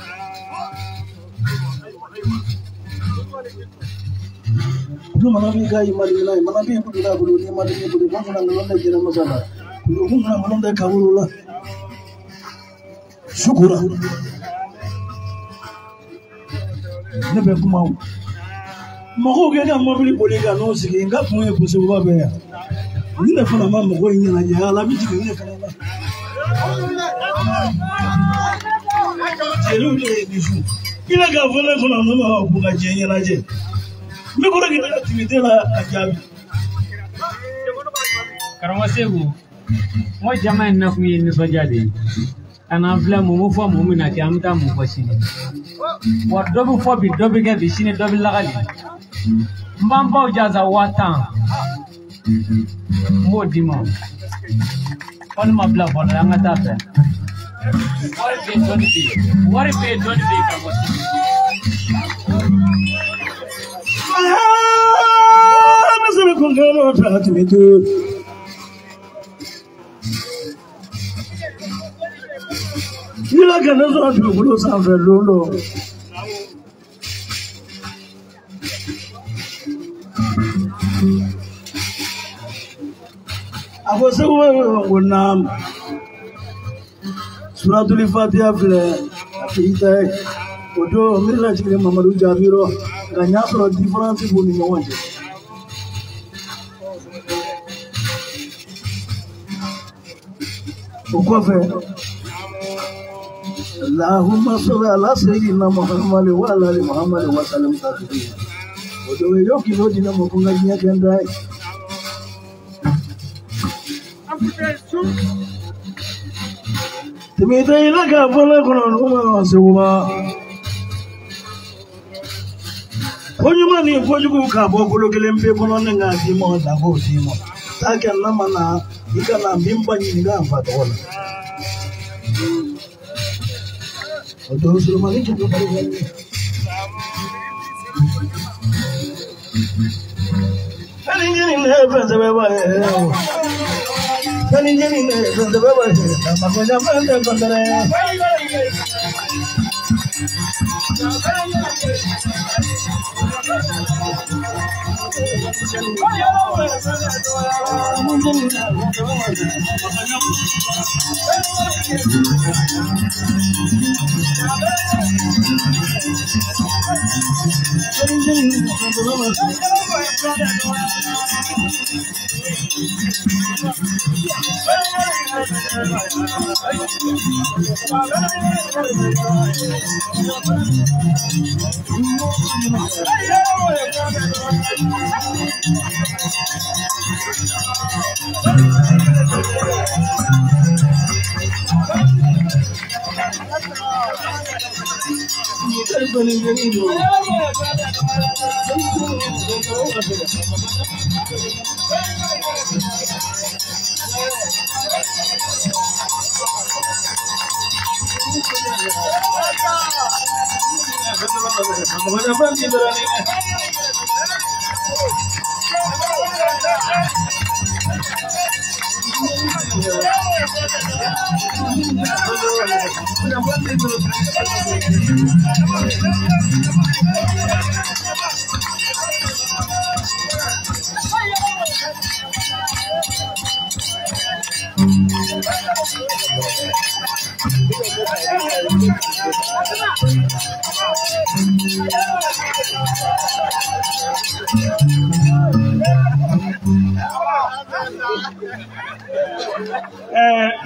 Speaker 1: Kudu mana b'i ka mali minɛ, mana b'i kudu la bolo, ni mali b'i bolo, kun fana nkalon tɛ jɛnɛ masa la. Kudu kun fana nkalon tɛ kaburu la. Sukura. Ne bɛ kuma o. Mɔgɔw kɛ ka mɔbili boli ka n'o sigi, n ka kun ye kusiba bɛɛ yan. Ni ne fana ma mɔgɔ in ɲɛnajɛ, ala bɛ jigin ne fana la. Jeliw de ye nin su. I la k'a fɔ ne fana ne ma ko ka diɲɛ ɲɛnajɛ. N bɛ kɔrɔ k'i ka timide la ka jaabi.
Speaker 7: Karamɔgɔ Segu, n ko jama in nakun ye nisɔndiya de ye. Ka n'an filɛ mun bɛ fɔ mun bɛna kɛ, an bɛ taa mun fɔ sini. Wa dɔ bɛ fɔ bi, dɔ bɛ kɛ bi, sini dɔ bɛ lakali. N b'an baw jaza 10,000. N b'o d'i ma. Fɔli ma bila fɔlɔ, an ka taa fɛ. Wari bɛ yen, dɔnni bɛ yen. Wari bɛ yen, dɔnni bɛ yen, karamɔgɔ Segu.
Speaker 1: Ni la ka ne sɔrɔ dugukolo sanfɛ don dɔ. A ko Segu bɛ ko naam. Suratuli Fatiha filɛ a tigi ta ye. O don n miirila jiginni Mamadu jaabi rɔ, nka n y'a sɔrɔ diferansi b'u ni ɲɔgɔn cɛ. O kɔfɛ Allahumma salli ala sayyidina Muhammad wa ala ali Muhammad wa sallam taslima. O don yóò kí ló di ne ma ko n ka diɲɛ kɛ n da ye. Tẹ̀mí tẹ ilé k'a fɔ ne kɔnɔ n'o ma Seguba. Ko ɲuman ni kojugu k'a bɔ bolo kelen pe kɔnɔ ne k'a d'i ma ta k'o d'i ma. Taa kɛ n'a ma na i ka na n bɛ n ba ɲininka n fa tɔgɔ la. O don Solomani tun bɛ barika ye. Fɛnni ɲini ne ye fɛn sɛbɛba ye. Fɛnni ɲini ne ye fɛn sɛbɛba ye. Makoɲa fɛn tɛ kɔntɛrɛ.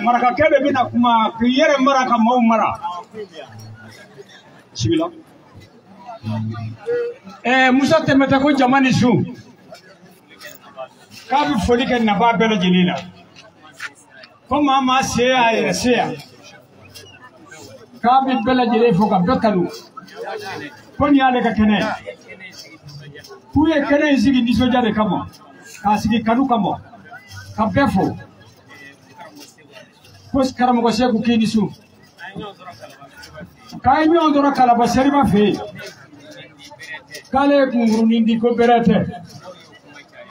Speaker 2: Marakakɛ de bɛna kuma k'i yɛrɛ mara ka maaw mara. Bisimila. Musa tɛmɛtɛ ko jama ni su k'a bɛ foli kɛ nabaa bɛɛ lajɛlen la ko maa maa se y'a yɛrɛ se yan k'a bɛ bɛɛ lajɛlen fo ka bɛɛ kanu ko nin y'ale ka kɛnɛ ye k'u ye kɛnɛ in sigi nisɔndiya de kama k'a sigi kanu kama ka bɛɛ fo. Ko karamɔgɔ Seku k'i ni su. K'a ye ɲɔgɔn sɔrɔ Kalaba Seriba fɛ yen. K'ale ye kunkurunin di ko bɛrɛ tɛ.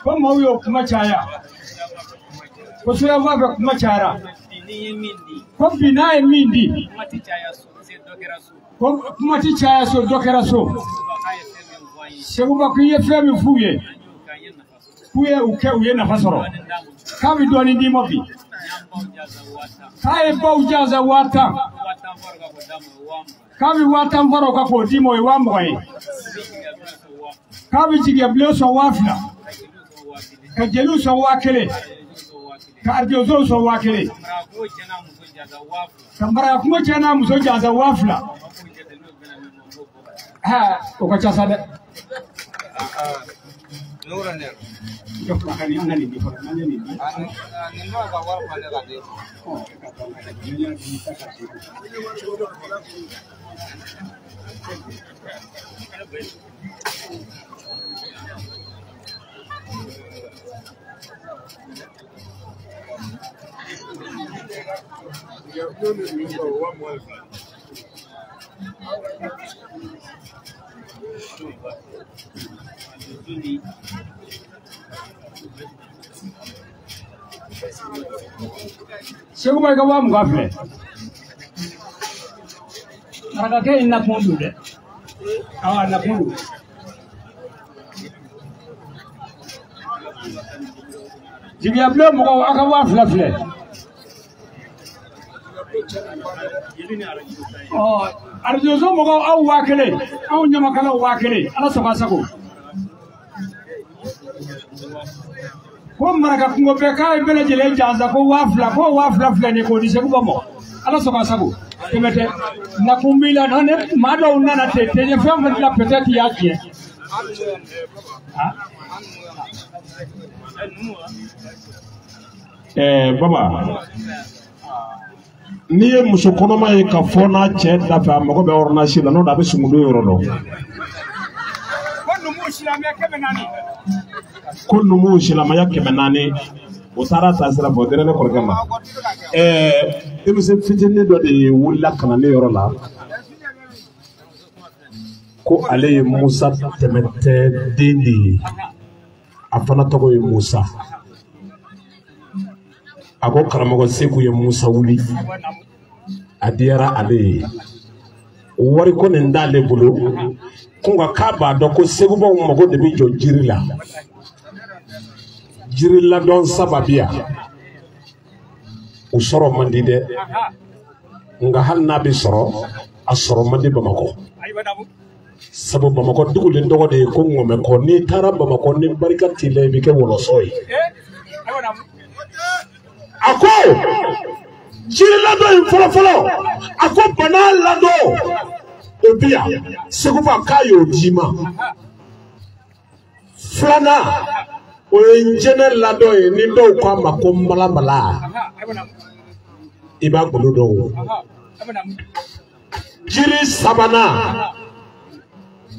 Speaker 2: Ko maaw y'o kuma caya. Ko soyanfan fɛ kuma cayara. Ko bi n'a ye min di. Ko kuma ti caya so dɔ kɛra so. Seguba k'i ye fɛn min f'u ye. K'u ye u kɛ u ye nafa sɔrɔ. K'a bɛ dɔɔnin d'i ma bi. K'a ye baw jansa 10,000. K'a bɛ 10,000 fara o kan k'o d'i ma o ye 20,000 ye. K'a bɛ jigiya sɔn 2,000. Ka jeliw sɔn 1,000. Ka arajosow sɔn 1,000. Ka marakakungo cɛ n'a muso jansa 2,000. Ha, o ka ca sa dɛ. Seguba i ka 20,000 filɛ. Marakakɛ in nakun don dɛ. Awɔ, a nakun don. Jigiyabilen mɔgɔw aw ka 2,000 filɛ. Ɔ arajoso mɔgɔw aw 1,000 anw ɲamakalaw 1,000 ala sago a sago. Ko maraka kungo bɛɛ k'a ye bɛɛ lajɛlen jansa ko 2,000 ko 2,000 filɛ nin ye k'o di Seguba ma ala sago a sago. Kɛmɛ tɛ nakun b'i la ne maa dɔw nana ten ten ye fɛn fɛn la peut-être i y'a tiɲɛ.
Speaker 6: Baba n'i ye muso kɔnɔma ye ka fɔ n'a cɛ da fɛ a mago bɛ ordonnance la n'o tɛ a bɛ sumundon yɔrɔ dɔn. Ko numuw silamɛya 400 o taara ta sira fɛ o dira ne kɔrɔkɛ ma. Denmisɛn fitinin dɔ de wulila ka na ne yɔrɔ la ko ale ye Musa Tɛmɛtɛ den de ye, a fana tɔgɔ ye Musa. A ko karamɔgɔ Seku ye Musa wuli, a diyara ale ye. Wariko nin t'ale bolo, ko nka k'a b'a dɔn ko Segubaw mago de bɛ jɔ jiri la. Jiri ladɔn saba bi yan, o sɔrɔ man di dɛ, nka hali n'a bɛ sɔrɔ, a sɔrɔ man di Bamakɔ. Sabu Bamakɔ dugulen tɔgɔ de ye ko ŋɔmɛkɔ. N'i taara Bamakɔ ni barika t'i la i bɛ kɛ wɔlɔsɔ ye. A ko jiri ladɔn in fɔlɔfɔlɔ, a ko bana ladɔn o bi yan, Seguba k'a y'o d'i ma. Filanan o ye njɛnɛ ladɔn ye ni dɔw k'a ma ko malamala, i b'a golo dɔn o. Jiri sabanan,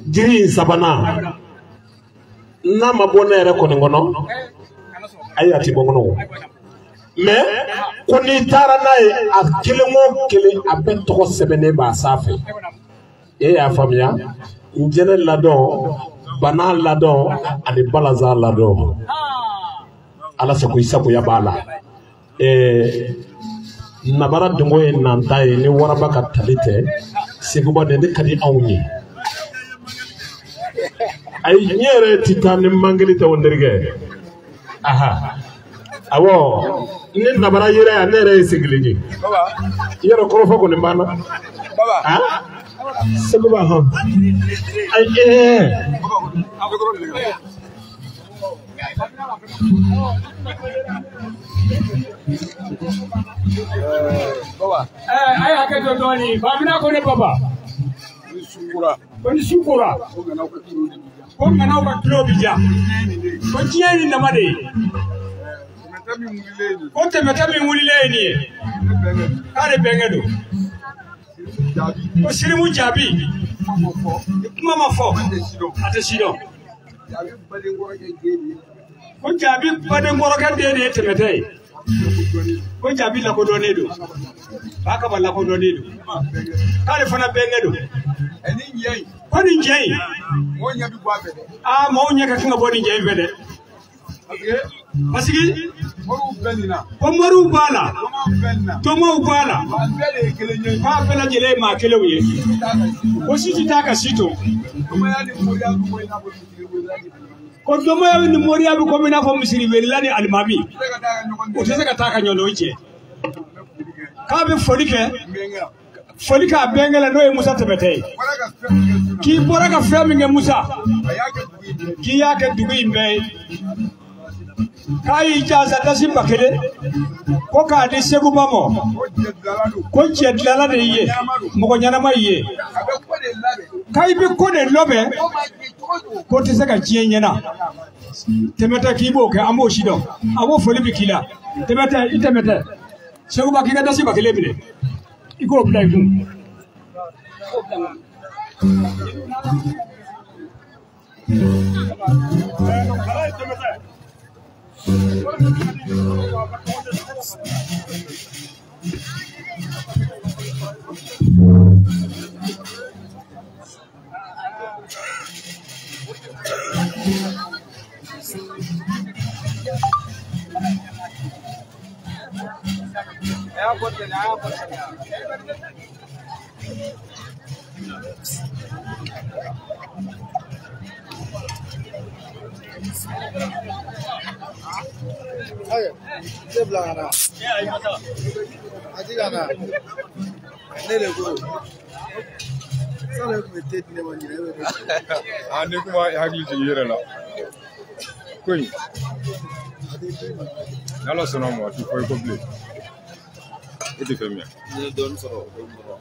Speaker 6: jiri in sabanan n'a ma bɔ ne yɛrɛ kɔni kɔnɔ, ayi a ti bɔ n kɔnɔ o. Mɛ ko n'i taara n'a ye a kelen o kelen a bɛɛ tɔgɔ sɛbɛnnen b'a sanfɛ. E y'a faamuya, njɛnɛ ladɔn, bana ladɔn ani balazan ladɔn. Ala sago i sagoya b'a la. Nabara dongo ye nanta ye ni waraba ka tali tɛ, Seguba de ne ka di anw ye. Ayi n yɛrɛ ti taa ni mankeli tɛ o n terikɛ. Aha. Awɔ, ni nabara yera yan ne yɛrɛ ye sigilen ye. I yɛrɛ kɔrɔfɔ kɔni banna. Seguba hɔn. Ayi
Speaker 2: A ye hakɛ to dɔɔnin, Bamina ko ne baba. Ko ni su kora. Ko ŋanaw ka tulo bi ja. Ko diɲɛ ye nin dama de ye. Ko tɛmɛtɛ min wulilen ye nin ye. K'ale bɛnkɛ don. Ko sirimu jaabi. Kuma ma fɔ. A tɛ si dɔn. Ko jaabi baden kɔrɔkɛ den de ye tɛmɛtɛ ye. Ko jaabi lakodɔnnen don. Fakaba lakodɔnnen don. K'ale fana bɛnkɛ don. Ko nin jɛ in. Aa maaw ɲɛ ka kan ka bɔ nin jɛ in fɛ dɛ. Parce que ko moriw b'a la. Tomaw b'a la. K'a bɛɛ lajɛlen ye maa kelenw ye. Ko si ti taa ka si to. Ko domaya ni moriya bɛ komi i n'a fɔ misiri welela ni alimami. U tɛ se ka taa ka ɲɔgɔn o cɛ. K'a bɛ foli kɛ. Foli k'a bɛnkɛ la n'o ye Musa Tɛmɛtɛ ye. K'i bɔra ka fɛn min kɛ Musa. K'i y'a kɛ dugu in bɛɛ ye. K'a y'i jansa dasi 1000 ko k'a di Seguba ma. Ko cɛ dilala de y'i ye. Mɔgɔ ɲɛnama y'i ye. K'a bɛ ko de lɔbɛn. Ko tɛ se ka diɲɛ ɲɛna. Tɛmɛtɛ k'i b'o kɛ an b'o si dɔn. A b'o foli bɛ k'i la. Tɛmɛtɛ i tɛmɛtɛ. Seguba k'i ka dasi 1000 minɛ. I k'o bila i kun.
Speaker 5: Ne bila ka na. A ti ka na. Ne de ko. Sale tun bɛ te di ne ma ɲinɛ e bɛ ne.
Speaker 8: Aa ne kuma hakili jigin i yɛrɛ la. Ko in. N'Ala sɔnna ma a ti fɔ i kɔ bilen. E tɛ fɛn min ye.
Speaker 5: N'i ye dɔɔnin sɔrɔ o bɛ mɔgɔ.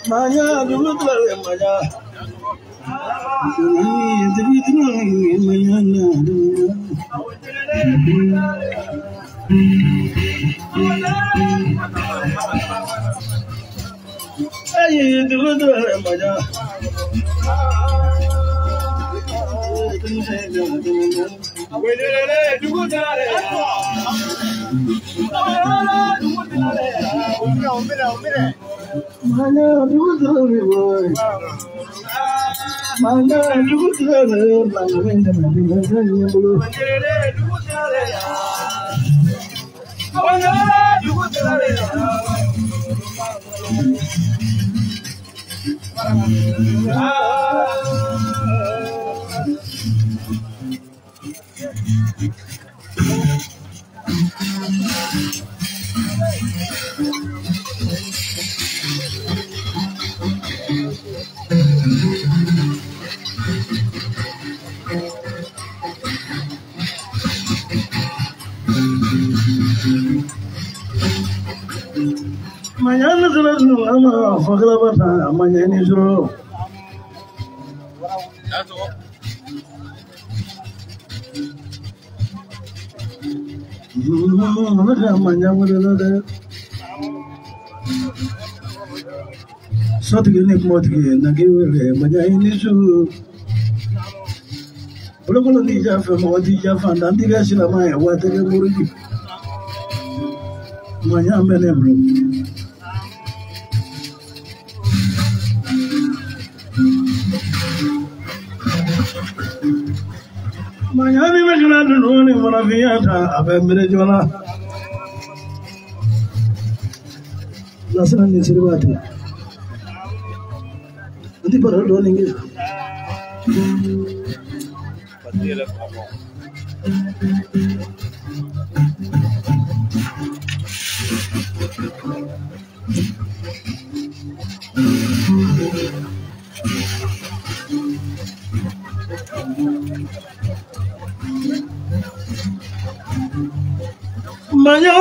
Speaker 1: Manya dugu tilalen manya. Sotigi ni kumotigi nage wele manya inisu bolokolo ni jafe mɔgɔ ti jafa dan ti kɛ silamɛ ye wa tɛ kɛ moriji manya bɛ ne bolo. Manya ni bɛ kɛra ninnu ni farafinya ta a bɛ miiri joona. Lasana ni siriba tɛ. Nanti pada dua ringgit. Manya,